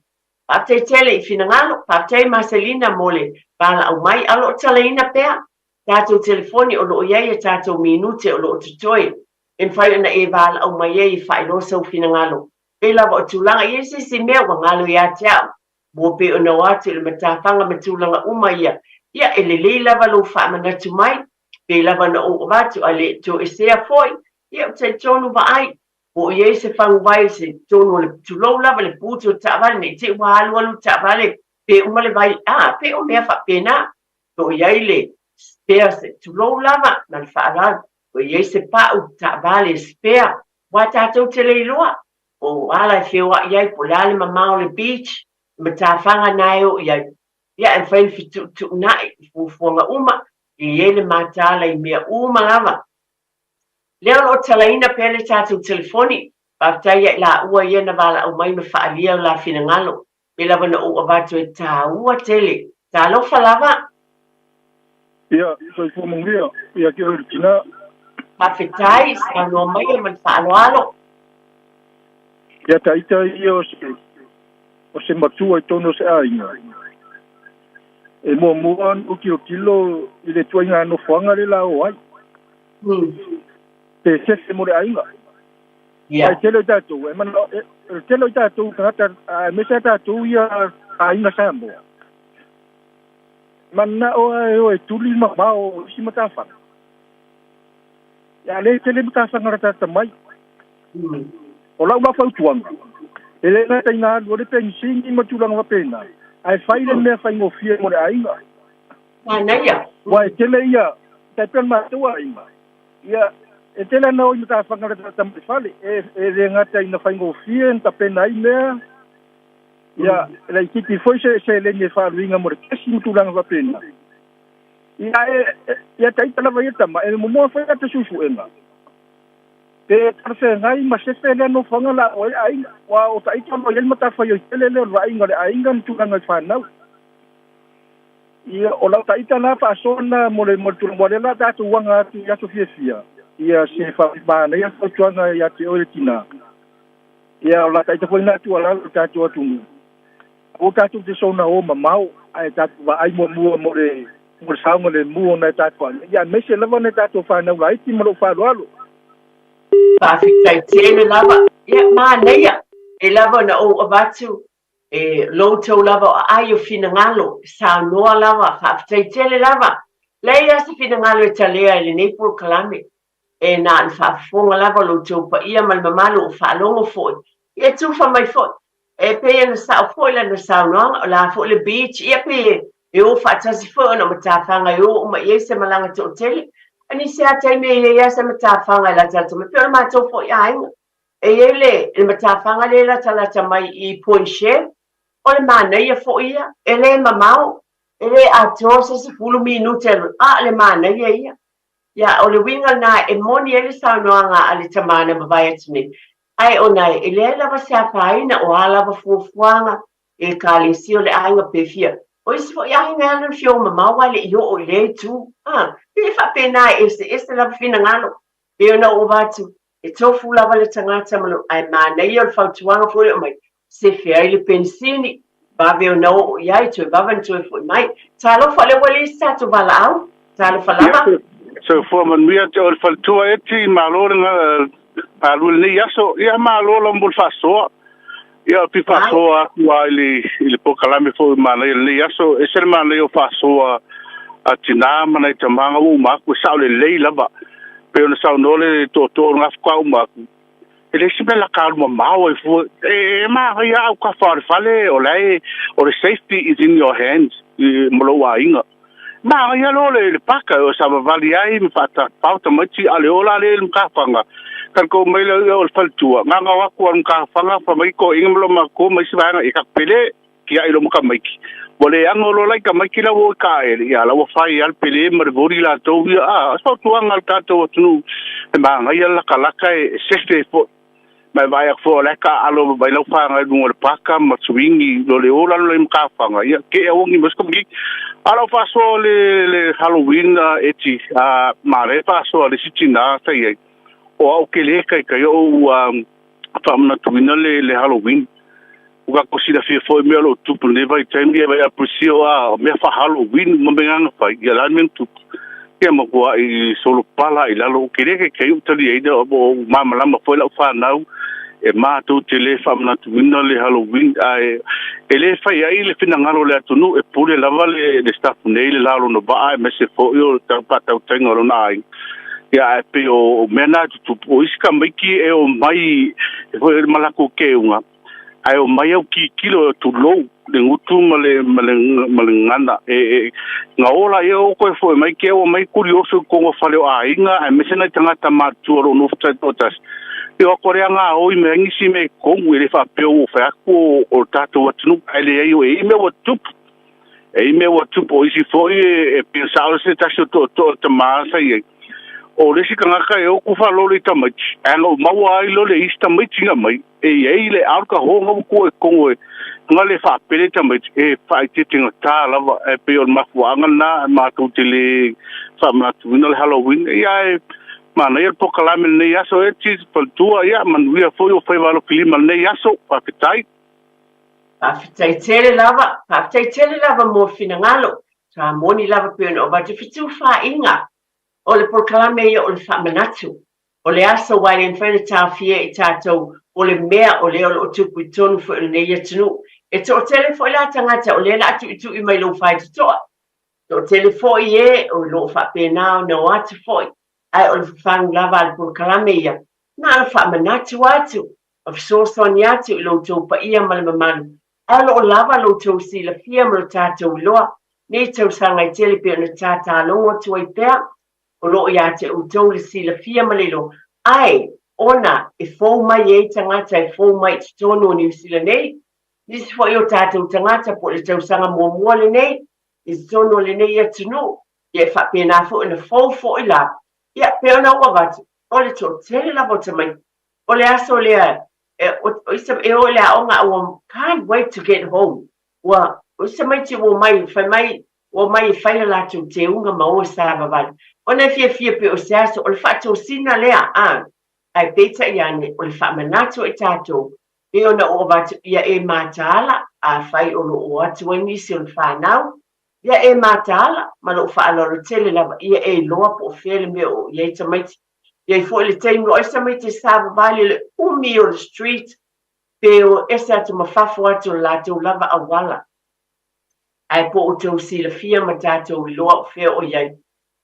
Faafetai tele i finagalo, faafetai Maselina mo le valaau mai, a o lo o talaina pea tatou telefoni o lo o i ai a tatou minute o lo o totoe e mafai ona e valaau mai ai e faailoa sou finagalo. Pei lava o tulaga i ai se isi mea ua galo ia te au, ua pei ona o atu i le matafaga ma tulaga uma ia, ia e lelei lava lou faamanatu mai, pei lava ona ou avatu a le toesea foi, ia ou talitonu vaai, po o i ai se faguvai i se totonu o le, tulou lava le putu o le taavale, ne i te i ua alualu le taavale pe uma le vai, a, pei o mea faapena, po o i ai le spare se, tulou lava ma le faaaloalo, po o i ai se pau taavale spare, Aua tatou te le iloa po o ala e feoai ai, po o le a le mamao o le beach, le matafaga na e oo i ai. Ia, e mafai ona fetuutuunai i fuafuaga uma, e i ai le mataala i mea uma lava. Lea o lo o talaina pea le tatou telefoni, faafetai ia i laua ia na valaau mai ma faaalia o la finagalo. Pei lava na ou avatu e taua tele. Talofa lava. Ia, soifua manuia ia te oe le tina. Faafetai, saunoa maia ma le faaaloalo. Ia ta ita ia o se, o se matua i totonu o se aiga. E muamua ona ou tilotilo i le tuaiga nofoaga lea la o ai. Pe sefe mo le aiga. Ia. E tele o tatou, e mana, e, e tele o tatou tagata, aemaise a tatou ia aiga Samoa. Manao e o e tuli mamao o isi matafaga. Ia le tele matafaga la tata mai. O lau la fautuaga, e le gata ina alu o le penisini ma tulaga faapena, ae fai le mea faigofie mo le aiga. Manaia. Ua e tele ia, tai pei o le matou aiga, Ia, e tele ana o i matafaga le tagata mai fale, e le gata ina faigofie ona tapena ai mea, ia, e laitiiti foi se seleni e faaaluina mo le kesi ma tulaga faapena. Ia, e, ia taita lava ia tama, e momoa foi ata suesuega, pe talafeagai ma sefe lea nofoaga la o ai aiga, aua o taita o lo o i ai le matafaioi tele lea o le vaaiga o le aiga ma tulaga i fanau. Ia, o lau taita la faasoa lena mo le mo le tulaga, aua o lea la tatou aga atu i aso fiafia, ia se faamanaia le fautuaga ia te oe le tina. Ia, o la taita foi lena tuualalo i le tatou atunuu, Aua tatou te soona o mamao, ae tatou vaai muamua mo le mo le saogalemu o nai tatou aiga, ia aemaise lava nai tatou fanau laiti ma lou faaaloalo. Faafetai tele lava. Ia, manaia. E lava ona ou avatu e lo outou lava o aai o finagalo, saunoa lava, faafetai tele lava. Leai lava se finagalo e talea i lenei polokalame. E na ona faafofoga lava lo outou paia ma le mamalu o faalogo foi. Ia tufa mai foi. E pei ona sao foi lana saunoaga, o la foi le beach, ia pei e o faatasi foi ona o matafaga e o uma i ai se malaga toatele. A nisi lava taimi e i ai lava se matafaga e latalata mai, pei o le matou foi aiga. E i ai le, le matafaga lea e latalata mai i Point Share, o le manaia foi ia, e le mamao, e le atoa se 10 minute, a o le manaia ia. Ia, o le uiga lena e moni ai le saunoaga a le tama na mavae atu nei, ae ona e leai lava se afaina o a lava fuafuaga i Ekalesia o le aiga pe fia. O isi foi aiga e alu i le fio mamao ae le i oo i lea itu. A, pei e faapena e eseese lava finagalo. Pei ona ou avatu, e tofu lava le tagata ma lona, ae manaia o le fautuaga foi lea e aumai, sefe ai le penisini, vave ona oo i ai, toe vave ona toe foi mai. Talofa, o lea ua leai se tatou valaau. Talofa lava. Ia, soifua manuia te oe le faletua Eti, malo le galue lenei aso. Ia, malo lava mo le faasoa. Ia, o le faasoa atu lava i le polokalame foi manaia lenei aso. E ese le manaia o faasoa a tinā ma nai tama na ua uma atu, e sao lelei lava. Pei ona saunoa le tootoo o lena faatoa uma atu, e leai se mea laka alu mamao ai fua. E manaia lava autafa o le fale, o la e, o le safety is in your hands ma lou aiga. Manaia loa le paka e savavali ai ma faatapao tamaiti, a o le ola lea i le matafaga, tatou mai lea o le faletua, gagau atu a le matafaga, fai mai toeaiina ma loomatua ma isi vaega, ia tatou pele, tiai loa ma tamaiti. Ua le ano loa la i tamaiti la ua o i taele, ia la ua fai lava le pele ma le voli latou ia. A, o se fautuaga a le tatou atunuu, e manaia le latalata e sefe ai foi. Ma e vaai atu foi o la e taaalo mai lau fanau i luga o le paka ma swing lo le ola lo le matafaga, ia ke au ni mas komiki. A lau faasoa le le Halloween eti a mare faasoa le si tina sa iai. O au ke le kai kai o ua faamanatuina le le Halloween. Ua tatou silafia foi mea o lo o tupu i lenei vaitaimi, ia vai apusia a o mea faa-Halloween ma mea na fai, ia la mea na tupu. Ia matuai solopala i lalo, ou te le kaikai ou taliaina, o malamalama foi lau fanau, e matou te le faamanatuina le Halloween, ae e le fai ai le finagalo o le atunuu, e pule lava le staff nei le la o lona vaa, aemaise foi o le faatautaiga o lona aiga. Ia, ae pei o mea na e tutupu, o isi tamaiti e omai e foi ma latou keuga, ae omai au kikilo tulou le gutu ma le ma le ma le gagana e, e na ola ia o koe foi mai ke o mai kurioso i tonu o fale o aiga aemaise nai tagata matutua o lo o nofo taitoatasi e o atu lea ngā oi me nisi me tonu e le faapea ua fai atu o, o tatou atunuu ae leai o e i mea ua tupu e i mea ua tupu o isi foi e, e pei sao se tasi o tootoo tamā sa i ai o le isi tagata e oku faalolo i tamaiti ae na ou maua ai lo le isi tamaiti na mai E i ai le alcohol nga ua tua i totonu e nga le faapele tamaiti e faaeteetegatā lava ae pei o le mafuaaga lena matou te le faamanatuina le Halloween. Ia ae manaia le polokalame lenei aso e Chief Faletua, ia manuia foi o faiva alofilima lenei aso. Faafetai. Faafetai tele lava, faafetai tele lava mo finagalo. Sa moni lava pei ona avatu fetufaaiga o le polokalame ia o le faamanatu. O le aso aua e le mafai ona taofia e i tatou o le mea o lea o lo o tupu i totonu foi o lenei atunuu. E toatele foi la tagata o lea o le a tuitui mai lou faitotoa. Toatele foi e o lo o faapena ona o atu foi, ae o le fafagu lava a le polokalame ia, na ona faamanatu atu ma fesoasoani atu i lo outou paia ma le mamalu, ae o lo o lava lo outou silafia ma lo tatou iloa nei tausaga e tele pei ona tatalogo atu ai pea. O lo o ia te outou le silafia ma le iloa, ae ona e fou mai ai tagata e fou mai i totonu o Niu Sila nei, nisi foi o tatou tagata po o le tausaga muamua lenei i totonu o lenei atunuu, ia e faapena foi ona fou foi la, ia pei ona ou avatu, o le toatele lava o tamaiti, o le aso lea e, o, isa, e o i le aoga, ua can't wait to get home. Ua, o isi tamaiti ua omai, fai mai, Ua omai e fai a latou teuga ma o e savavali. Ona e fiafia pei o se aso, o le faatosina lea, a, ae peitai ane, o le faamanatu i tatou, Pei ona ou avatu, ia e mataala, afai o lo o atu ai nisi o le fanau, ia e mataala, ma lou faaaloalo tele lava, ia e iloa po o fea le mea o i ai tamaiti. E i ai foi le taimi o ai se tamaiti e savavali i le umi o le street, pe o ese atu ma fafo atu o le latou lava auala. Ae po o outou silafia ma tatou iloa o fea o i ai,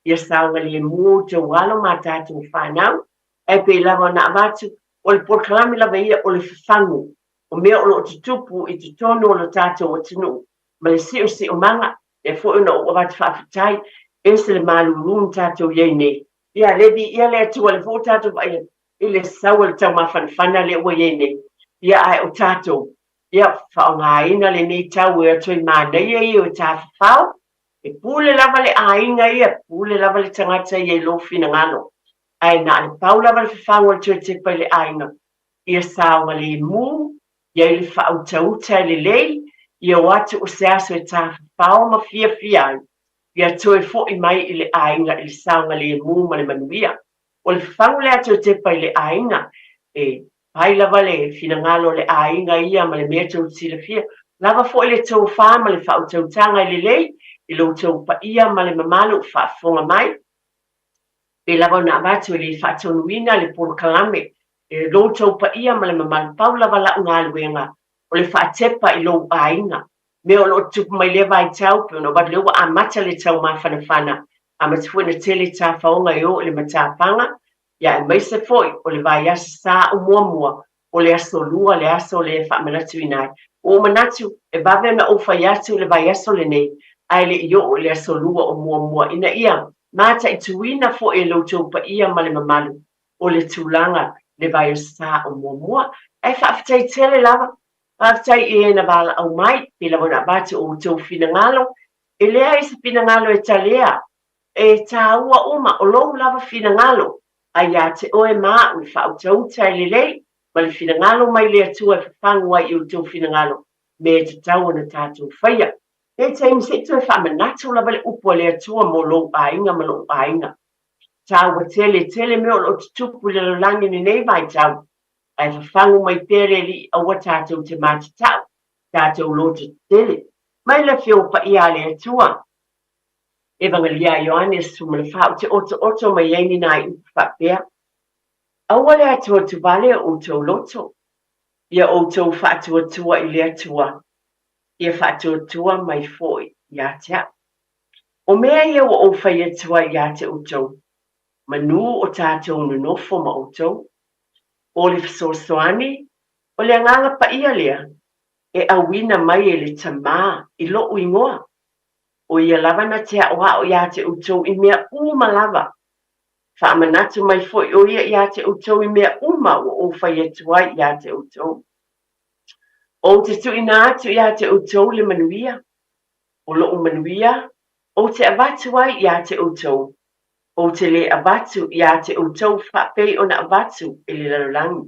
ia saogalemu outou alo ma a tatou fanau. Ae pei lava ona avatu, o le polokalame lava ia o le fafagu o mea o lo o tutupu i totonu o lo tatou atunuu ma le siosiomaga, lea foi ona ou avatu faafetai, ese le malulu na tatou i ai nei. Ia le viia le Atua, lea foi ua tatou vaai atu i le sau o le taumafanafana lea ua i ai nei. Ia ae o tatou, ia faaaogaina lenei tau e atu ai manaia ia o tafafao, e pule lava le aiga ia, pule lava le tagata ia i lou finagalo. Ae na o le pau lava le fafagu o le toe tepa i le aiga, ia saogalemu, i ai le faautauta e lelei, ia o atu o se aso e tafafao ma fiafia ai, ia toe foi mai i le aiga i le saogalemu ma le manuia. O le fafagu lea a toe tepa i le aiga, e pai lava le finagalo o le aiga ia ma le mea tou te silafia, lava foi le tofa ma le faautautaga e lelei i lo outou paia ma le mamalu o faafofoga mai. Pei lava ona avatu e le faatonuina le polokalame e lo outou paia ma le mamalu, pau lava lau galuega o le faatepa i lou aiga. Mea o lo o tutupu mai lea vaitau, pei ona avatu lea ua amata le taumafanafana, amata foi ona tele tafaoga e o i le matapaga, ia aemaise foi o le vaiaso sa o muamua o le aso lua le aso lea e faamanatuina ai. Ua ou manatu e vave ona ou fai atu le vaiaso lenei ae le i oo i le aso lua o muamua ina ia mataituina foi e lo outou paia ma le mamalu o le tulaga le vaiaso sa o muamua. Ae faafetai tele lava, faafetai i e na valaau mai, pei lava ona avatu o outou finagalo, e leai se finagalo e talea, e tāua uma o lou lava finagalo, a ia te oe ma a'u le faautauta e lelei ma le finagalo mai le Atua e fafagu ai i outou finagalo mea e tatau ona tatou faia. Nei taimi se i toe faamanatu lava le upu a le Atua mo lou aiga ma lo'u aiga. Tāua tele, tele mea o lo o tutupu i le lalolagi i lenei vaitau, ae fafagu mai pea le Alii aua tatou te matata'u, tatou loto tetele. Mai le Afioga Paia a le Atua. Evagelia a Ioane 14, ou te otooto mai ai ni nai upu faapea, Aua le atuatuvale o outou loto, ia outou faatuatua i le Atua, ia faatuatua mai foi ia te au. O mea ia ua ou fai atu ai ia te outou, manu o tatou nonofo ma outou. O le fesoasoani, o le Agaga Paia lea, e auina mai e le Tamā i loʻu igoa, ʻO ia lava na te aʻoaʻo iā te ʻoutou i mea uma lava. Faamanatu mai foi ʻo ia iā te ʻoutou i mea uma ua ou fai atu ai iā te ʻoutou. Ou te tuuina atu iā te ʻoutou le manuia. ʻO loʻu manuia, ou te avatu ai iā te ʻoutou. Ou te lē avatu iā te ʻoutou faapei ona avatu e le lalolagi.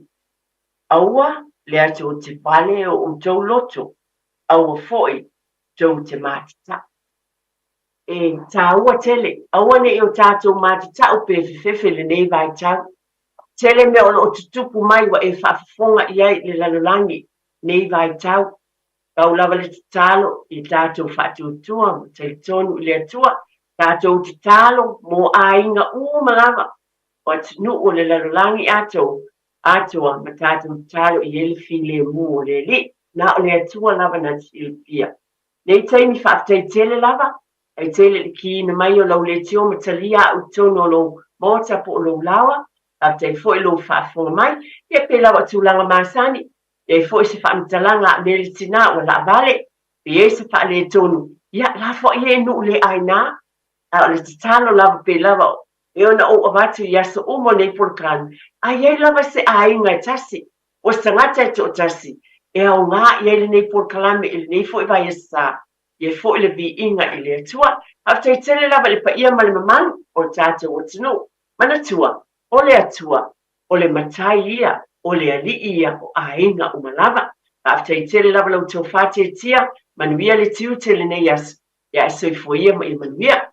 Aua le atu o te pale o ʻoutou loto, aua foi tou te mātatau. E tāua tele, aua ne i o tātou mātatau pe fefefe lenei vaitau. Tele mea o lo o tutupu mai ua e faafofoga i ai i le lalolagi nei vaitau. Pau lava le tatalo i tātou faatuatua ma talitonu i le Atua, tātou tatalo mō aiga uma lava o atunuu o le lalolagi atoa, atoa ma tātou tatalo i ai le filemu o le Alii. Na o le Atua lava na te silafia. Nei taimi faafetai tele lava, ai tele i le kiina mai o lau leitio ma talia a'u i totonu o lou maota po o lou laoa, faafetai foi i lou faafofoga mai, ia pei lava o tulaga masani, i ai foi se faamatalaga a Meli Tina ua laavale, pe i ai se faaletonu, ia lafo ai e i nuu le aina, a o le tatalo lava pei lava e ona ou avatu i aso uma o nei polokalame, a i ai lava se aiga e tasi, o se tagata e toatasi, e aoga i ai lenei polokalame i lenei foi vaiaso sa, i ai foi le viiga i le Atua. Faafetai tele lava i le paia ma le mamalu o le tatou atunuu. Manatua, o le Atua, o le Matai ia, o le Alii ia o aiga uma lava. Faafetai tele lava la outou faatetia, manuia le tiute i lenei aso, ia e soifua ia ma ia manuia.